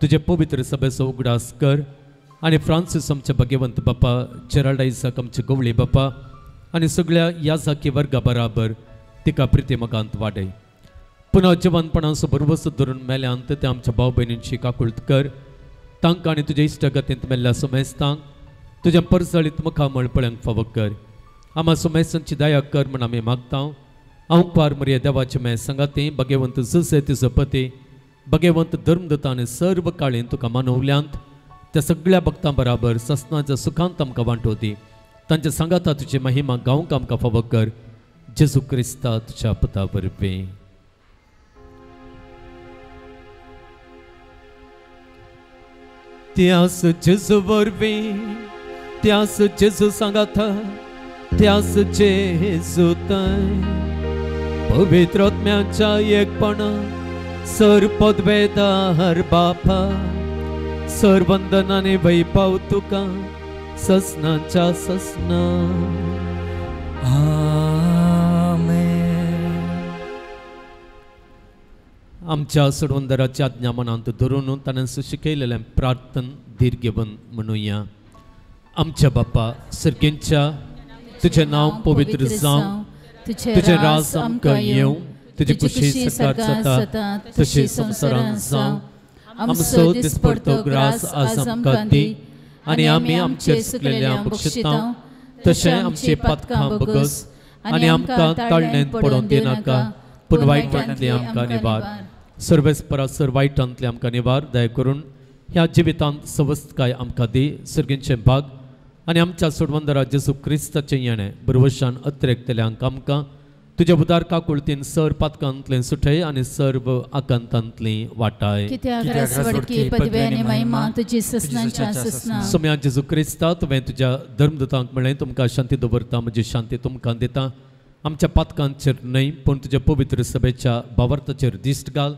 तुजे पवित्र सभेचो उगडास कर आनी फ्रांसीस आमचे भाग्यवंत बापा, जेराल्ड आयझाक आमचे गवळी बापा आनी सगळ्या याजाकी वर्गा बराबर तिका प्रिती मगांत वाडय. पुनः जिवनपणाचो भरवसो धरून मेल्यांत ते आमच्या भाव भयणींची काकुळट कर. तांकां आनी तुज्या इश्टागतींत मेल्ल्या सुमेस्तांक तुज्या परजळीत मुखामळ पळोवंक फावो कर. आमा सुमेस्तांची दया कर म्हूण आमी मागता. हांव पार मरिया देवाचे मे सांगाती भाग्यवंत जुसे तुजो पती भाग्यवंत धर्मदत्ता आनी सर्व काळीन तुका मानवल्यांत त्या सगळ्या भक्तां बराबर ससनाच्या सुखांत आमकां वांटो दी. तांच्या सांगाता तुजी महिमा गावंक आमकां फावो कर. जेजू क्रिस्ता तुज्या पुता वरवीं. त्यास जेजू वरवीं, त्यास जेजू सांगाता, त्यास जेजू तय पवित्र आत्म्याच्या एकपणा सर पदवेदार बापा सर वंदनाने वैभव तुका ससनाच्या ससना. आमेन. आमच्या सोडवंदराच्या आज्ञा मनांत धरून ताणें शिकयलेलें प्रार्थन धीर घेवन म्हणुया. आमच्या बापा सर्गेंच्या, तुजें नांव पवित्र जावं, तुजें राज आमकां येवं, तुजी कुशी सरकार जाता तशी संवसारांत जावं. आमचो दिसपडतो ग्रास आज आमकां दी आनी आमी आमचे चुकलेल्या बक्षिता तशें आमचे पातकां बगस आनी आमकां ताळणेंत पडोवन दिनाका, पूण वायटांतलें आमकां निवार. सर्वेस्परा सर वायटांतलें आमकां निवार. दया करून ह्या जिवितांत सवस्तकाय आमकां दी. सर्गींचें भाग आनी आमच्या सोडवंदरा जेजू क्रिस्ताचें येणें बरवशान अत्रेकतल्यांक आमकां तुज्या उदार काकुळतीन सर पातकांतलें सुठय आनी सर्व आकांतांतली वाटाय. सोम्या जेजू क्रिस्ता, तुवें तुज्या धर्मदूतांक म्हणलें, तुमकां शांती दवरता, म्हजी शांती तुमकां दिता. आमच्या पातकांचेर न्हय पूण तुज्या पवित्र सभेच्या भावार्थाचेर दिश्ट घाल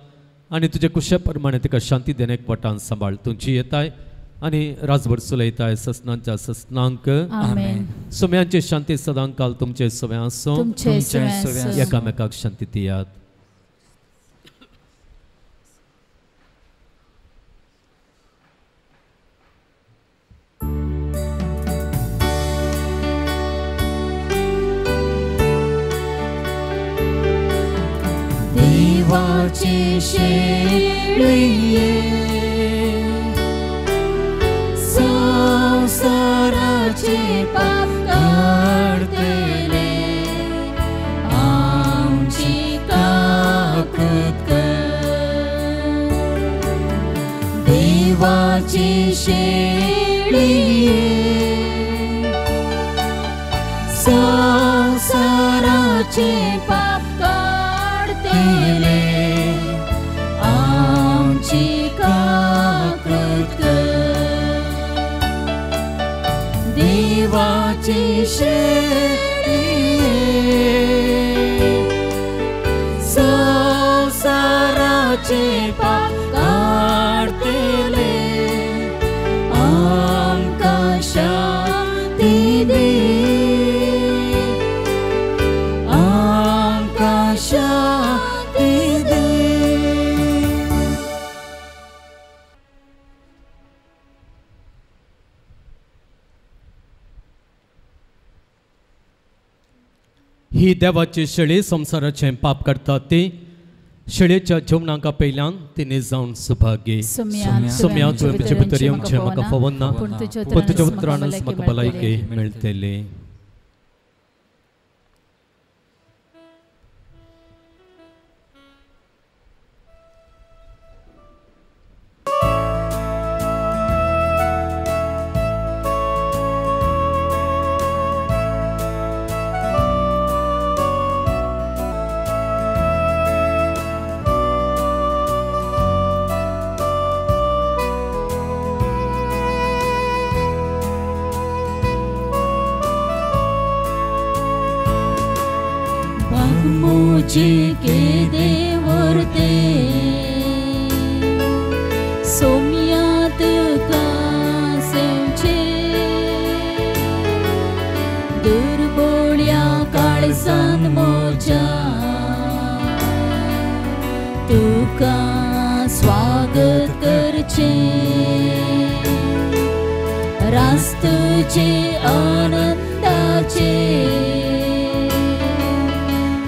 आनी तुज्या कुशे प्रमाणे तिका शांती देण्याक वाटान सांबाळ. तुमची येताय आनी राजभर चलयताय ससनांच्या ससनांक. आमेन. सोम्यांची शांती सदांकाल तुमचे सगळें आसूं. एकामेकाक शांती दियात. देवाचे शेळये संसाराचे संवसाराचे पाप काडतले आमची काकूत कर देवाची शेळये संवसाराचे पाप काडतले आमची काकूत कर देवाची शेळये संवसाराचे पाप काडतले आमकां शांती दी आमकां शांती दी. ही देवाची शेळी संवसाराचें पाप करता ती शेळयेच्या जेवणाक पयल्यान तिणे जावन सुभागी. सोम्या तुवें म्हजे भितर येवचें म्हाका फावना, पूण तुज्या उतरानच म्हाका भलायकी मेळटली. के देवर्ते सोम्यात कासेवचे दुर्बोळ्या काळसान मोजा तुका स्वागत करचे रास्तचे आनंदाचे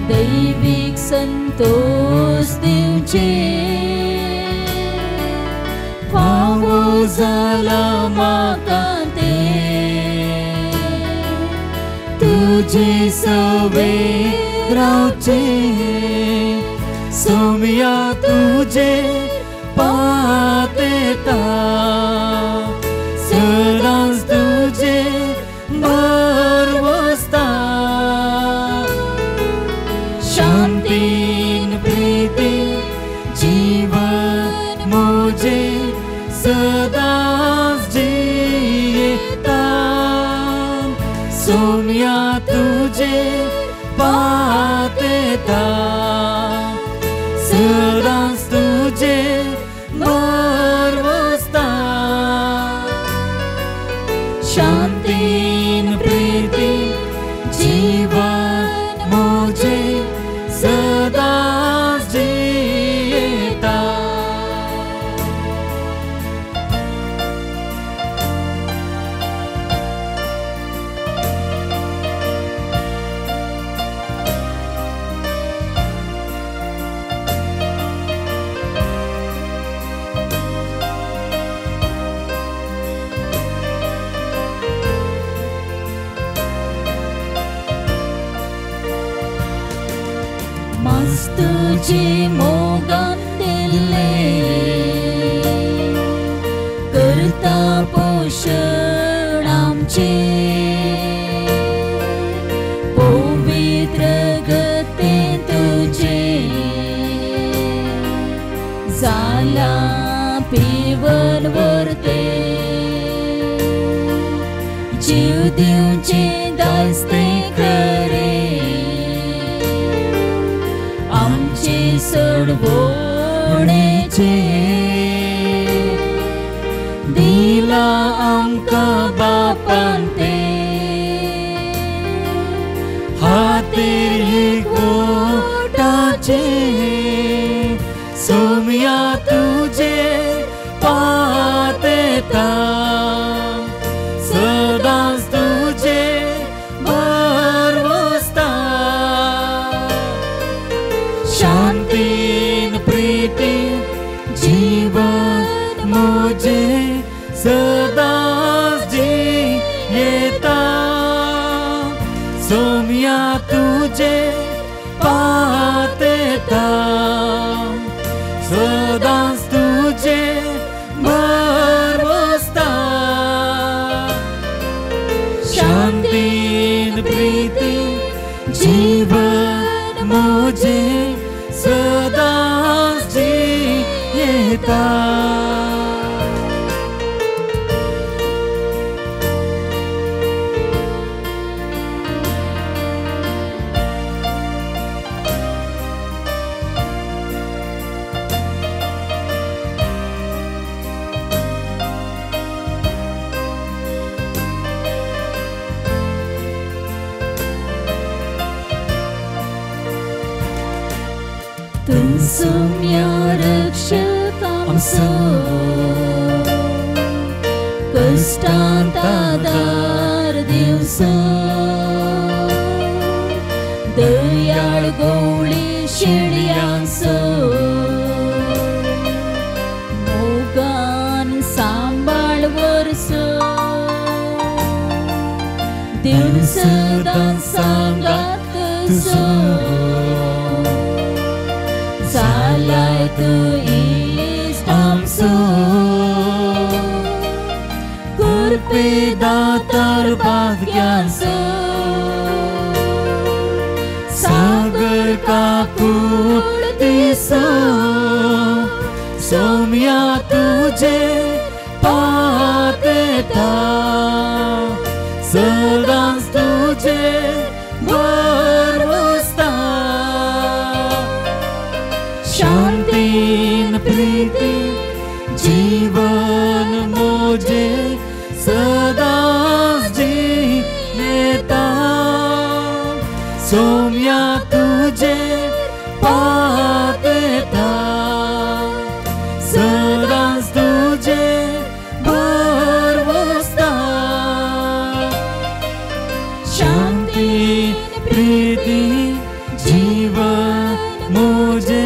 दैवीक संतोष दिवचे फावो जाला म्हाका ते तुजे सवे रावचे सोम्या तुजे पातेता सदांच तुजे भर वसता शांतीन प्रीती जीवन मुझे सदांच जियेता सोम्या तुझे पातेता सदांच तुझे भर वसता शांतीन प्रीती जीवन मुझे सदांच जियेता. तुझे मोगान दिल्ले करता पोशण आमचे पवित्र गते तुझे जाला पिवन वर्ते जीव दिवचे दासते खरे सोडवणेचे दिला आमकां बापान ते हातीर एकवटाचे सोम्या तुजे पातेता सदांच तुजे भर वसता शांतीन प्रीती जीवन मुझे सदांच जियेता. सोम्या तुझे पातेता सदांच तुझे भरवस्ता शांतीन प्रीती जीवन मुझे सदांच जियेता। सोम्या रक्षक आमचो कश्टांत आदार दिवचो दयाळ गोवळी शेळयांचो मोगान सांबाळ वर्सो दिवन सदां सांगात तुजो जालाय तूं इश्ट आमचो कृपे दातार भाग्यांचो सागर काकूळ दिसो सोम्या तुझे पातेता सदांच तुझे भरवस्ता शांतीन प्रीती जीवन मुझे सदांच जियेता सोम्या तुझे पातेता सदांच तुझे भरवस्ता शांती प्रीती जीवन मुझे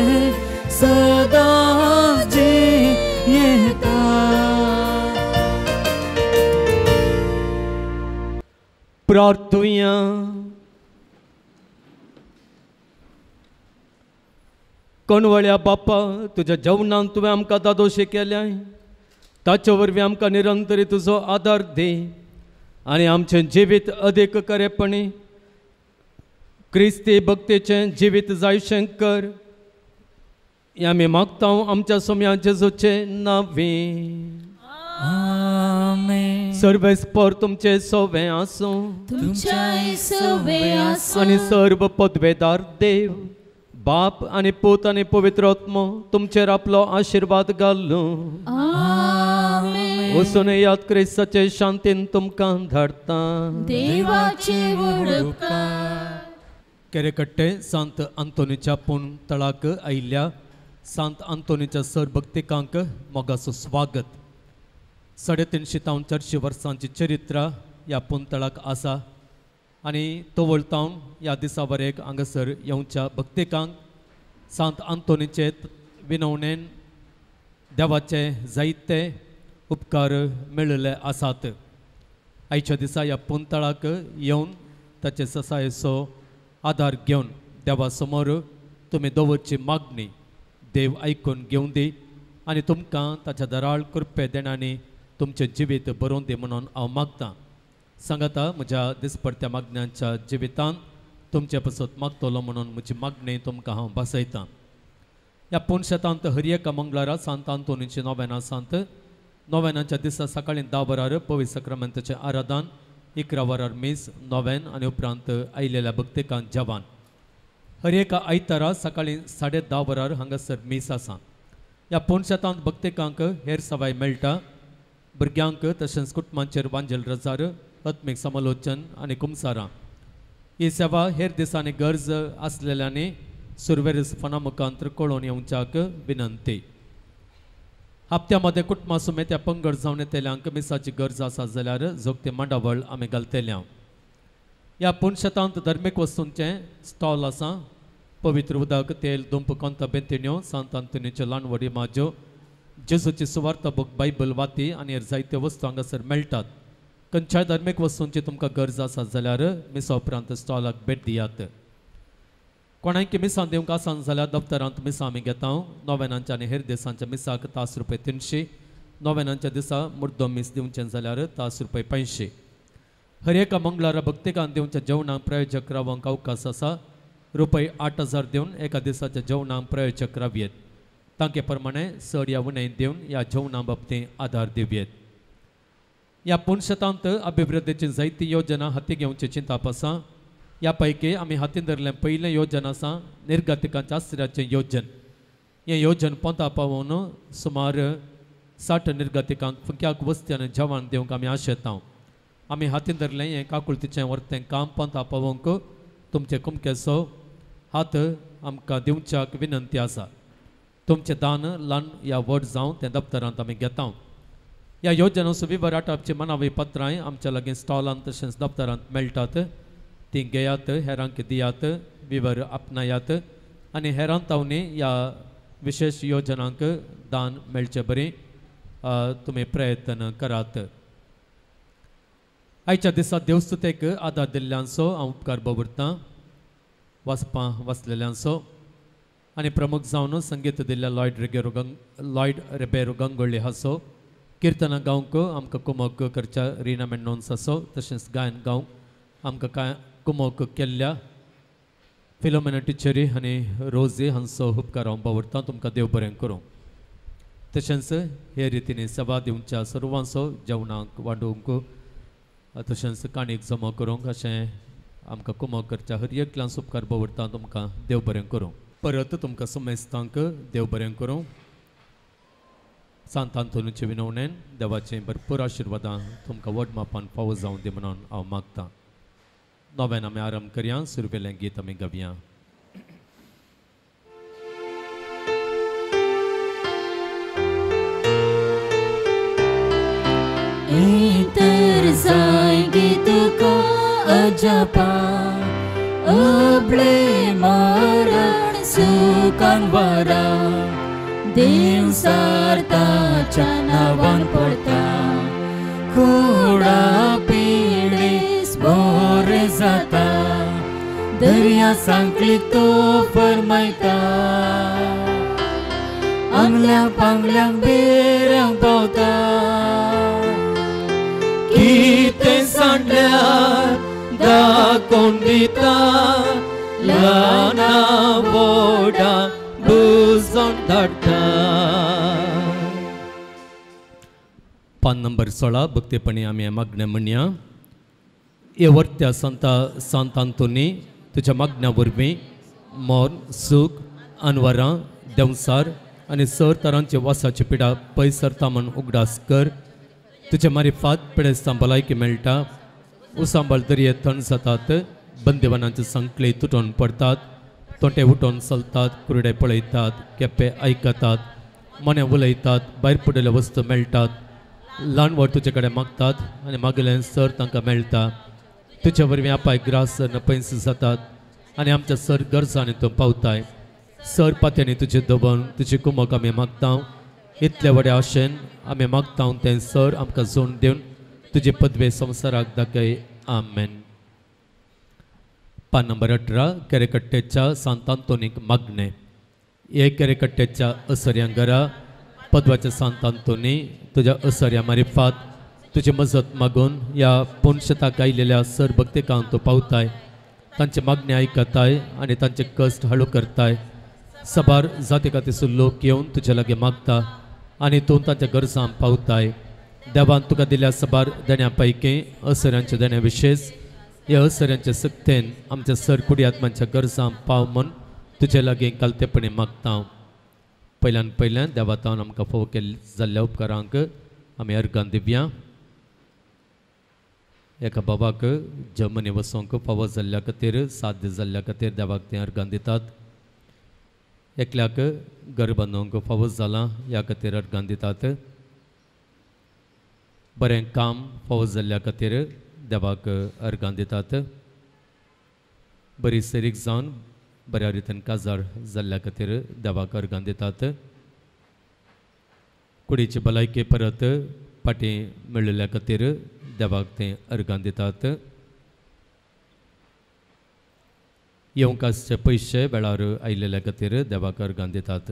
सदांच जियेता। प्रार्थुया। कोणवळ्या बापा तुज्या जेवणान तुवें आमकां दादोशे केल्याय ताचे वरवीं आमकां निरंतरी तुजो आदार दी आनी आमचें जिवीत अदीक खरेपणी क्रिस्ती भक्तीचें जिवीत जायशें कर हें आमी मागता आमच्या सोम्या जेजूचे नांवी। आमेन। सर्वेस्पर तुमचे सोवे आसूं तुमच्याय सोवे आसूं आनी सर्व पदवेदार देव बाप आनी पूत आनी पवित्र आत्मो तुमचेर आपलो आशिर्वाद घालूं। आमेन। वचून याद क्रिस्ताचे शांतीन तुमकां धाडटा। देवाचे व्हड उपकार। केरेकट्टे सांत आंतोनीच्या पूण तळाक आयिल्ल्या सांत आंतोनीच्या सर भक्तिकांक मोगाचो स्वागत। 350 तावन 400 वर्सांची चरित्र ह्या पुंतळाक आसा आनी तवळतावन ह्या दिसा वरेक हांगासर येवच्या भक्तिकांक सांत आंतोनीचे विनवणेन देवाचे जायते उपकार मेळिल्ले आसात। आयच्या दिसा ह्या पुंतळाक येवन ताचे ससायेचो आदार घेवन देवा समोर तुमी दवरची मागणी देव आयकून घेवन दी आनी तुमकां ताच्या दराळ कृपे देणांनी तुमचें जिवीत बरोवन दी म्हणून हांव मागतां। सांगाता म्हज्या दिसपडत्या मागण्यांच्या जिवितांत तुमचे पसत मागतलो म्हणून म्हजी मागणी तुमकां हांव भासयतां। ह्या पुनशेतांत हर एका मंगळारा सांत आंतोनीची नोवेनां सांत नोवेनाच्या दिसा सकाळीं 10 वरार पवित्र सक्रमेंताचें आराधन 11 वरार मीस नोवेन आनी उपरांत आयिल्ल्या भक्तिकांत जेवण। हर एका आयतारा सकाळीं 10:30 वरार हांगासर मीस आसा। ह्या पुनशेतांत भक्तिकांक हेर सवाय मेळटा। भुरग्यांक तशेंच कुटुंबांचेर वांजेल रजार आत्मीक समालोचन आनी कुमसारां ही सेवा हेर दिसांनी गरज आसलेल्यांनी सुरवेरीस फोना मुखांत कळोवन येवच्याक विनंती। हप्त्या मदें कुटुंबा सुमेत ह्या पंगड जावन येतल्यांक मिसाची गरज आसा जाल्यार जोगती मांडावळ आमी घालतल्या। ह्या पुनशेतांत धर्मीक वस्तूंचें स्टॉल आसा। पवित्र उदक तेल दुंप कोंता बेंतिण्यो सांत आंतोनीच्यो ल्हान व्हड इमाज्यो जेजूची सुवार्ता बूक बायबल वाती आनी हेर जायत्यो वस्तू हांगासर मेळटात। खंयच्याय धार्मीक वस्तूंची तुमकां गरज आसा जाल्यार मिसा उपरांत स्टॉलाक भेट दियात. कोणायकी मिसां दिवंक आसान जाल्यार दफ्तरांत मिसां आमी घेता. नोवेनांच्या आनी हेर दिसांच्या मिसाक तास रुपये 300, नोवेनांच्या दिसा मुर्दो मीस दिवचें जाल्यार तास रुपये 500. हर एका मंगळारा भक्तिकान दिवच्या जेवणाक प्रायोजक रावंक अवकाश आसा. रुपये 8,000 दिवन एका दिसाच्या जेवणाक प्रायोजक रावयेत. तांके प्रमाणे चड या उणें दिवन ह्या जेवणा बाबतींत आदार दिवयेत. ह्या पुनशतांत अभिवृद्धीची जायती योजना हाती घेवची चिंताप आसा. ह्या पैकी आमी हातीन धरलें पयलें योजन आसा निर्गतिकांच्या आश्रयाचें योजन. हें योजन पोंता पावोवन सुमार 60 निर्गतिकांक फुक्याक वस्ती आनी जेवण दिवंक आमी आशेता. आमी हातीन धरलें हें काकुळतीचें वर्तें काम पोंता पावोवंक तुमचे कुमकेचो हात आमकां दिवच्याक विनंती आसा. तुमचें दान ल्हान या व्हड जावं तें दप्तरांत आमी घेता. ह्या योजनाचो विवर आटापची मनावी पत्रांय आमच्या लागीं स्टॉलांत तशेंच दप्तरांत मेळटात. तीं घेयात, हेरांक दियात, विवर आपणायात आनी हेरां तावनी ह्या विशेष योजनांक दान मेळचे बरी तुमी प्रयत्न करात. आयच्या दिसा देवस्तुतेक आदार दिल्ल्यांचो हांव उपकार बवरतां, वाचपां वाचलेल्यांचो आनी प्रमुख जावन संगीत दिल्ल्या लॉयड रेबेरो गंगोळ्ळी हाचो, किर्तनां गावंक आमकां कुमक करच्या रिना मेंडोन्स आसो, तशेंच गायन गावंक आमकां कांय कुमक केल्ल्या फिलोमेना टिचरी आनी रोजी हांचो उपकार हांव बावरतां. तुमकां देव बरें करूं. तशेंच हे रितीन सेवा दिवच्या सर्वांचो जेवणाक वांडूंक तशेंच काणीक जमा करूंक अशें आमकां कुमक करच्या हर एकल्यान उपकार बावरतां. तुमकां देव बरें करूं. परत तुमकां समेस्तांक देव बरें करूं. सांत आंतोनीचे विनवणेन देवाचे भरपूर आशिर्वादां तुमकां व्हड मापान फावो जावं दी म्हणून हांव मागतां. नव्यान आमी आरंभ करया. सुरवेलें गीत आमी गावया. इतर जायगी तुका अजपा अबळे मरण सुखान वरा देव सारताच्या नांवान पडता कुडा पिळेस बोरे जाता दर्या सांकळी तो फरमायता आंगल्या पांगल्यांक बेऱ्यांक पावता कितें सांडल्यार दाखोवन दिता ल्हाना व्हडा बुजोवन धाडटा. पान नंबर 16 भक्तेपणी आमी मागणें म्हणया. हे वर्त्या संता सांत आंतोनी तुज्या मागण्या वरवीं मरण सूख अनवरां देंवसार आनी सर तरांचे वासाची पिडा पयस सरता म्हूण उगडास कर. तुजे मारिफात पिडेस्तां भलायकी मेळटा, उसांबाळ दर्ये थंड जातात, बंदेवानांचे संकले तुटोवन पडतात, तोंटे उठोवन चलतात, कुरडे पळयतात, केप्पे आयकतात, मोने उलयतात, भायर पडिल्ल्यो वस्तू मेळटात, ल्हान व्हड तुजे कडेन मागतात आनी मागिल्लें सर तांकां मेळटा. तुजे वरवीं आपाय ग्रास पयस जातात आनी आमच्या सर गरजांनी तूं पावताय. सर पात्यांनी तुजें दवरून तुजी कुमक आमी मागता. इतले व्हडे आशेन आमी मागता तें सर आमकां जोड दिवन तुजे पदवे संवसाराक दाखय. आमेन. पान नंबर 18 केरेकट्टेच्या सांत आंतोनीक मागणें. हे केरेकट्टेच्या असऱ्यां घरा पदवाच्या सांत आंतोनी तुज्या असऱ्या मारिफात तुजी मजत मागून ह्या पुनशताक आयिल्ल्या सर भक्तिकांक तूं पावताय, तांचे मागणें आयकताय आनी तांचे कश्ट हळू करताय. सबार जाती खातीर लोक येवन तुजे लागीं मागता आनी तूं तांच्या गरजांक पावताय. देवान तुका दिल्या सबार देण्या पैकी असऱ्यांचे देणे विशेष ह्या असऱ्यांचे सक्तेन आमच्या सर कुडी आत्मांच्या गरजांक पाव म्हूण तुजे लागीं कालतेपणी मागता. पयल्यान पयल्यान देवातावन आमकां फावो केल्ले जाल्ल्या उपकारांक आमी अर्गां दिवया. एका बाबाक जर्मनी वचोंक फावो जाल्ल्या खातीर साध्य जाल्ल्या खातीर देवाक ते अर्गां दितात. एकल्याक घर बांदूंक फावो जालां ह्या खातीर अर्गां दितात. बरें काम फावो जाल्ल्या खातीर देवाक अर्गां दितात. बरी सरीक जावन बऱ्या रितीन काजार जाल्ल्या खातीर देवाक अर्गां दितात. कुडीची भलायकी परत फाटीं मेळिल्ल्या खातीर देवाक ते अर्गां दितात. येवंक आसचे पयशे वेळार आयिल्ल्या खातीर देवाक अर्गां दितात.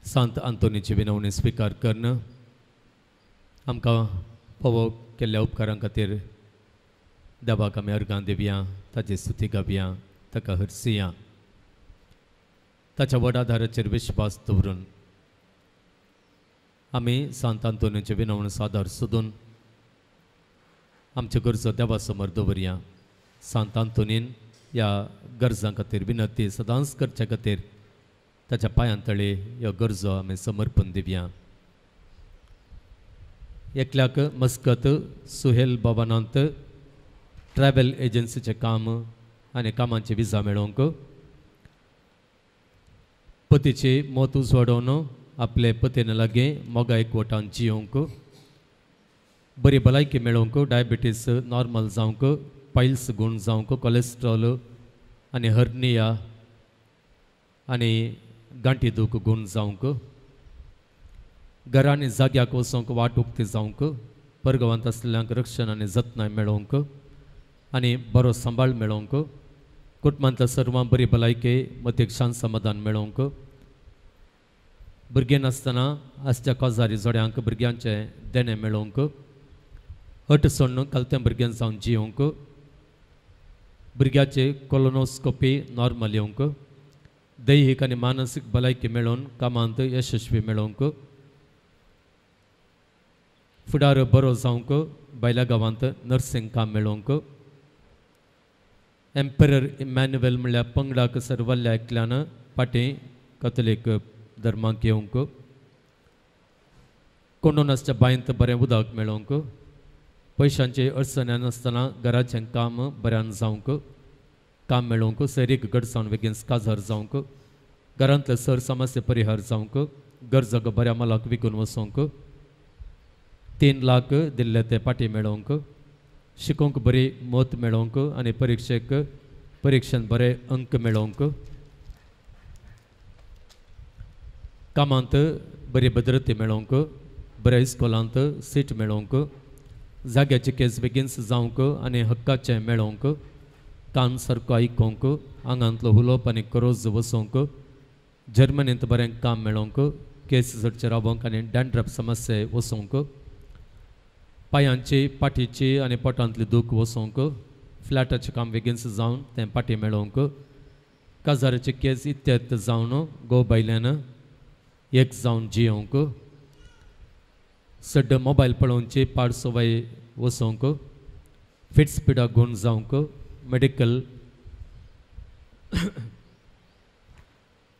सांत आंतोनीची विनवणी स्विकार करून आमकां फावो केल्ल्या उपकारां खातीर देवाक आमी अर्गां दिवया, ताची स्तुती गावया, ताका हरसिया. ताच्या व्हड आदाराचेर विश्वास दवरून आमी सांत आंतोनीची विनवणी सादर सोदून आमच्यो गरजो देवा समोर दवरया. सांत आंतोनीन ह्या गरजां खातीर विनंती सदांच करचे खातीर ताच्या पांयां तळे ह्यो गरजो आमी समर्पण दिवया. एकल्याक मस्कत सुहेल भवनांत ट्रॅव्हल एजन्सीचें काम आनी कामाची विजा मेळोवंक, पतीची मत उजवाडोवन आपले पतीन लागीं मोगा एकवटान जियोवंक, बरी भलायकी मेळोवंक, डायबिटीस नॉर्मल जावंक, पायल्स गूण जावंक, कोलेस्ट्रॉल आनी हर्निया आनी गांठी दूख गूण जावंक, घरा आनी जाग्याक वचोंक वाट उक्ती जावंक, परगांवांत आसलेल्यांक रक्षण आनी जतनाय मेळोवंक आनी बरो सांबाळ मेळोवंक, कुटुंबांतल्या सर्वां बरी भलायकी मतीक शांत समाधान मेळोवंक, भुरगीं नासतना आसच्या काजारी जोड्यांक भुरग्यांचें देणें मेळोवंक, हट सोडून कलत्या भुरग्यां जावन जियोवंक, भुरग्याचे कोलोनोस्कोपी नॉर्मल येवंक, दैहीक आनी मानसीक भलायकी मेळोवन कामांत यशस्वी मेळोवंक, फुडार बरो जावंक, भायल्या गांवांत नर्सिंग काम मेळोवंक, एम्परर इमॅन्युएल म्हणल्यार पंगडाक सर्वल्ल्या एकल्यान फाटीं कथोलीक धर्माक येवंक, कोंडून आसच्या बांयंत बरें उदक मेळोवंक, पयशांची अडचण नासतना घराचें काम बऱ्यान जावंक, काम मेळोवंक, सैरीक गडसावन बेगीन काजार जावंक, घरांतले सर समस्या परिहार जावंक, गरजो बऱ्या मालाक विकून वचोंक, 3 लाख दिल्ले ते फाटीं मेळोवंक, शिकोवंक बरी मत मेळोवंक आनी परिक्षेन बरे अंक मेळोवंक, कामांत बरी भद्रती मेळोवंक, बऱ्या इस्कोलांत सीट मेळोवंक, जाग्याची केस बेगीन जावंक आनी हक्काचें मेळोवंक, कान सारको आयकोंक, आंगांतलो हुलोप आनी करोज वसोवंक, जर्मनींत बरें काम मेळोवंक, केस चडचे रावोंक आनी डॅन्ड्रफ समस्या वसोवंक, पांयांची पाठीची आनी पोटांतली दूख वसोवंक, फ्लॅटाचें काम बेगीन जावन तें पाटी मेळोवंक, काजाराची केस इत्यर्थ जावन घोव बायल्यान एक जावन जियोवंक, सड्ड मोबायल पळोवची पाड सवय वसोवंक, फिट्स पिडा गूण जावंक, मेडिकल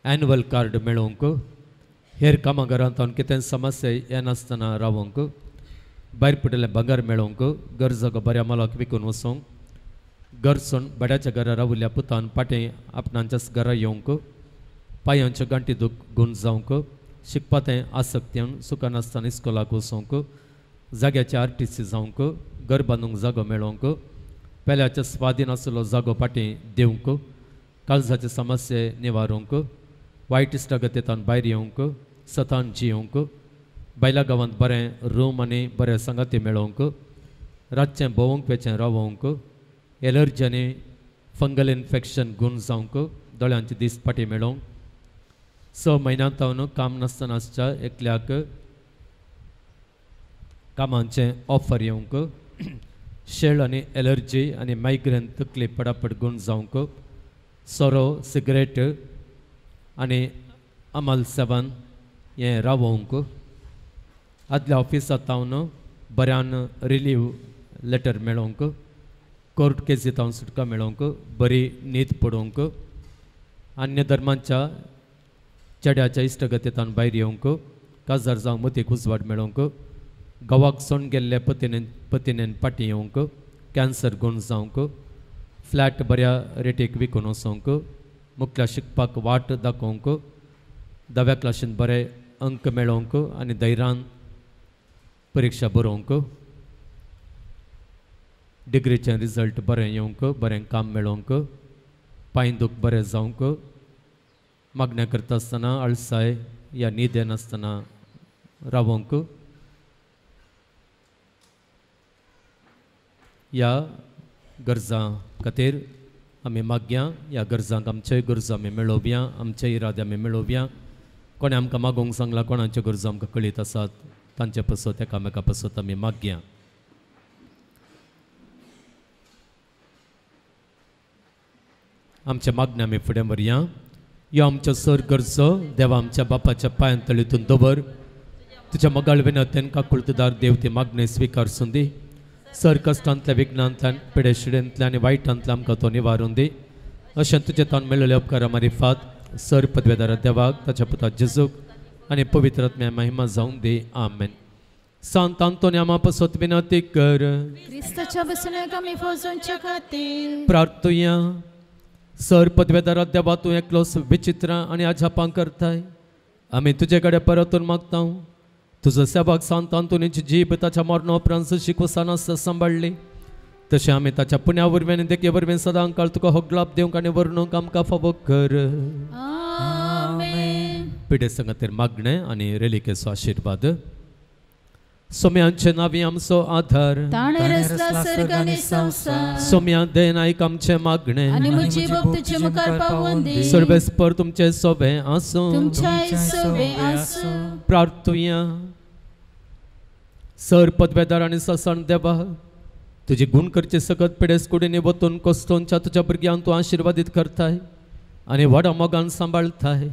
एन्युअल कार्ड मेळोवंक, हेर कामां घरांत कितें समस्या येनासतना रावोवंक, भायर पडिल्लें भांगर मेळोवंक, गरजो बऱ्या मालाक विकून वचोंक, घर सोडून भाड्याच्या घरा रावल्ल्या पुतान फाटीं आपणाच्याच घरा येवंक, पांयांच्यो गांठी दूख गूण जावंक, शिकपा तें आसक्त येवन सुखानासतना इस्कोलाक वचोंक, जाग्याचे आर टी सी जावंक, घर बांदूंक जागो मेळोवंक, पेल्याच्या स्वाधीन आशिल्लो जागो फाटीं दिवंक, काळजाचे समस्ये निवारूंक, वायट इश्टागतींतल्यान भायर येवंक, सतान जियोवंक, बायल्या गांवांत बरें रूम आनी बरें सांगाती मेळोवंक, रातचें भोंवंक वेचें रावोवंक, एलर्जी आनी फंगल इन्फेक्शन गूण जावंक, दोळ्यांची दीस फाटीं मेळोवंक, 6 म्हयन्यांत काम नासतना आसच्या एकल्याक कामांचें ऑफर येवंक, शेळ आनी एलर्जी आनी मायग्रेन तकली पडापड गूण जावंक, सोरो सिगरेट आनी अमल सेवन हें रावोवंक, आदल्या ऑफिसांत बऱ्यान रिलीव लेटर मेळोवंक, कोर्ट केसींत सुटका मेळोवंक, बरी न्हीद पडोवंक, अन्य धर्मांच्या चेड्याच्या इश्टगतींतल्यान भायर येवंक, काजार जावंक मतीक उजवाड मेळोवंक, गांवाक सोडून गेल्ले पतीनेन फाटीं येवंक, कॅन्सर गूण जावंक, फ्लॅट बऱ्या रेटीक विकून वचोंक, मुखल्या शिकपाक वाट दाखोवंक, 10व्या क्लासीन बरे अंक मेळोवंक आनी धैर्यान परिक्षा बरोवंक, डिग्रीचें रिजल्ट बरें येवंक, बरें काम मेळोवंक, पांय दूख बरें जावंक, मागण्या करता आसतना आळसाय या न्हीद येनासतना रावोंक ह्या गरजां खातीर आमी मागया. ह्या गरजांक आमच्यो गरजो आमी मेळोवया, आमचे इरादे आमी मेळोवया. कोणें आमकां मागूंक सांगलां, कोणाच्यो गरजो आमकां कळीत आसात, तांचे पसत एकामेका पसत आमी मागया. आमच्या मागण्या आमी फुडें व्हरया. यो आमच्यो सर गरजो देवा आमच्या बापाच्या पांयां तळीतून दवर. तुज्या मोगाळ विनंतेन काकुळतदार देव ती मागणें स्विकार सुंदी. सर कश्टांतल्या, विघ्नांतल्यान, पिडेशिडेंतल्यान आनी वायटांतल्यान आमकां तो निवारून दी. अशें तुजें तान मेळिल्ल्या उपकारा मारिफात सर पदवेदारा देवाक, ताच्या पुता जेजूक आनी पवित्र आत्म्या महिमा जावन दी. आमेन. सांत आंतोनी आमा पसत विनंती कर. क्रिस्ताच्या बसण्याक आमी फौजोंच्या खातीर प्रार्थुया. सर पदवेदारा देवा, तूं एकलोच विचित्र आनी अजापां करताय. आमी तुजे कडेन परतून मागता. तुजो सेवक सांत आंतोनीची जीब ताच्या मरणा उपरांत शिकोवसान सांबाळ्ळी, तशें आमी ताच्या पुण्या वरवीं आनी देखी वरवीं सदां काळ तुका होगलाप दिवंक आनी वर्णूंक आमकां फावो कर. पिडेस्तां खातीर मागणें आनी रेलिकेचो आशिर्वाद. सोम्यांचे नावी आमचो आधार, ताणें रचला सर्ग आनी संवसार. सोम्या देन आयक आमचें मागणें आनी म्हजी भक्त तुजे मुखार पावोवन दी. सर्वेस्पर तुमचें सोबें आसूं, तुमच्याय सोबें आसूं. प्रार्थुया. सर पदवेदार आनी ससन देवा, तुजी गुण करचे सकत पिडेस कुडींनी वतून कोसतोनच्या तुज्या भुरग्यांक तूं आशिर्वादीत करताय आनी व्हडा मोगान सांबाळताय.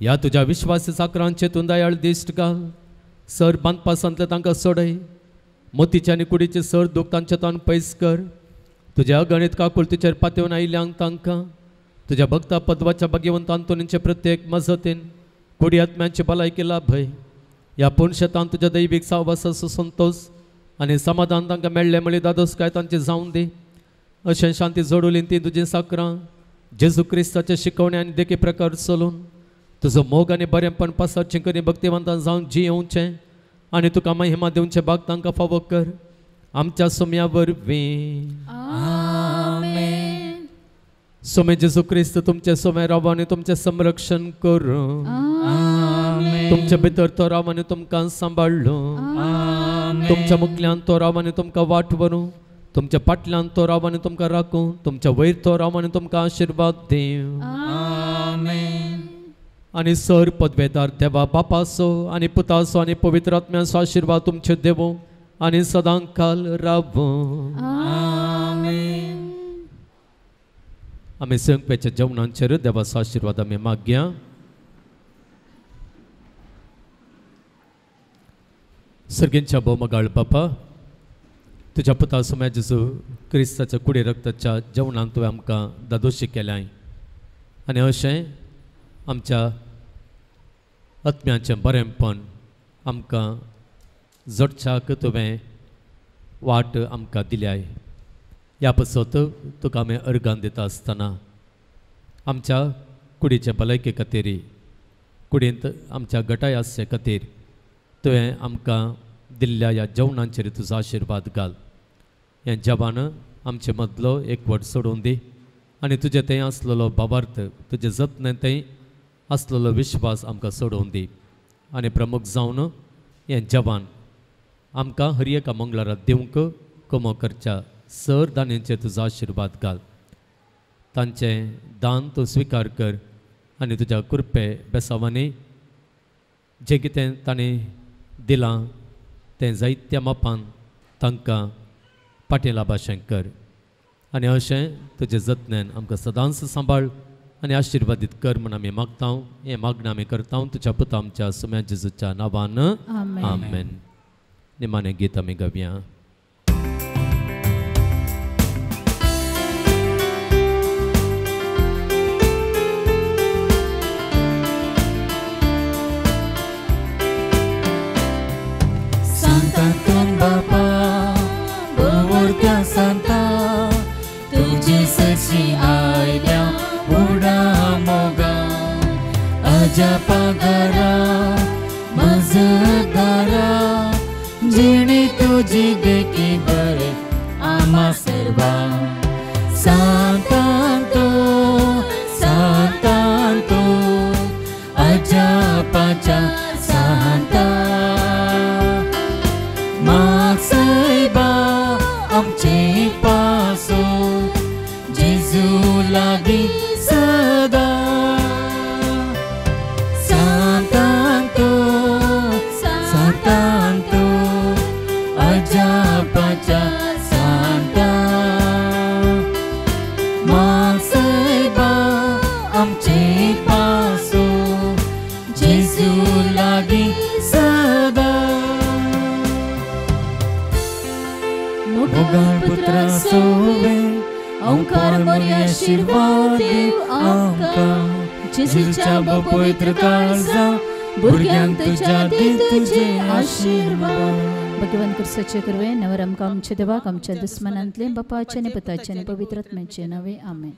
ह्या तुज्या विश्वासी चाकरांचे तूं दयाळ दिश्ट घाल. सर बांदपासांतले तांकां सोडय. मोतीचे आनी कुडीचे सर दूख तांचे तान पयस कर. तुज्या अगणीत काकुळतीचेर पातेवन आयिल्ल्यांक तांकां तुज्या भक्ता पदवाच्या भाग्यवंत आंतोनीचे प्रत्येक मजतीन कुडी आत्म्यांची भलायकी लाभय. ह्या पुणशेतान तुज्या दैवीक साववासाचो संतोश आनी समाधान तांकां मेळ्ळें म्हळी दादोसकाय तांची जावन दी. अशें शांती जोडुली ती तुजीं साकरां जेजू क्रिस्ताचे शिकवणे आनी देखी प्रकार चलून तुजो मोग आनी बरेंपण पासाचें करी भक्तिवंतान जावन जियेवचें आनी तुका महिमा दिवचें भाग तांकां फावो कर. आमच्या सोम्या वरवीं. आमेन. सोमे जेजू क्रिस्त तुमचें सोमे राव आनी तुमचें संरक्षण करूं. तुमचे भितर तो राव आनी तुमकां सांबाळ्ळो. तुमच्या मुखल्यान तो राव आनी तुमकां वाट व्हरूं. तुमच्या फाटल्यान तो राव आनी तुमकां राखूं. तुमच्या वयर तो राव आनी तुमकां आशिर्वाद दिवं. आनी सर पदवेदार देवा बापाचो आनी पुताचो आनी पवित्र आत्म्याचो आशिर्वाद तुमचे देवो आनी सदां काल रावूं. आमी संकपेच्या जेवणांचेर देवाचो आशिर्वाद आमी मागया. सर्गींच्या भोवमगाळ बापा, तुज्या पुता सोम्या जेजू क्रिस्ताच्या कुडी रक्ताच्या जेवणांत तुवें आमकां दादोशी केल्याय आनी अशें आमच्या आत्म्याचें बरेंपण आमकां जोडच्याक तुवें वाट आमकां दिल्याय. ह्या पासत तुका आमी अर्गान दिता आसतना आमच्या कुडीचे भलायके खातीर, कुडींत आमच्या गटाय आसचे खातीर तुवें आमकां दिल्ल्या ह्या जेवणांचेर तुजो आशिर्वाद घाल. हें जेवण आमचे मदलो एकवट सोडून दी आनी तुजें थंय आसलेलो भावार्थ, तुजें जतन थंय आसलेलो विश्वास आमकां सोडोवन दी. आनी प्रमुख जावन हें जेवण आमकां हर एका मंगळारा दिवंक कमो करच्या सर दान्यांचेर तुजो आशिर्वाद घाल. तांचें दान तूं स्विकार कर आनी तुज्या कृपे बेसावांनी जें कितें तांणी दिलां तें जायत्या मापान तांकां फाटीं लाभाशें कर. आनी अशें तुजे जतनेन आमकां सदांच सांबाळ आनी आशिर्वादीत कर म्हूण आमी मागता. हें मागणें आमी करता तुज्या पुता आमच्या सोम्या जेजूच्या नांवान. आमेन. निमाणें गीत आमी गावया. सांतांतून बापा भोंवरत्या सांता, तुजी सरशी आयल्या उडा मोगा. अजापा घरा मजदारा, जिणे तुजी देखी बरे आमा सर्वा. सांतांतो सांतांतो अजापाच्या सांता. सायबा आमचे पासो जेजू लागीं सदा. सांतांतो सांतांतो अजापाच्या सांता माग सायबा आमचे पासो जेजू लागीं सदा. मोगाळ पुत्रा सोवे ओंकार मोरी आशीर्वाद दिव आमकां जेजूच्या पवित्र काळजा भुरग्यांक तुज्या दी तुजे आशीर्वाद. भगवान कुर्साचे कृपे नवर आमकां आमच्या देवाक आमच्या दुस्मनांतले बापाचे आनी पुताचे आनी पवित्र आत्म्याचे नांवे आमेन.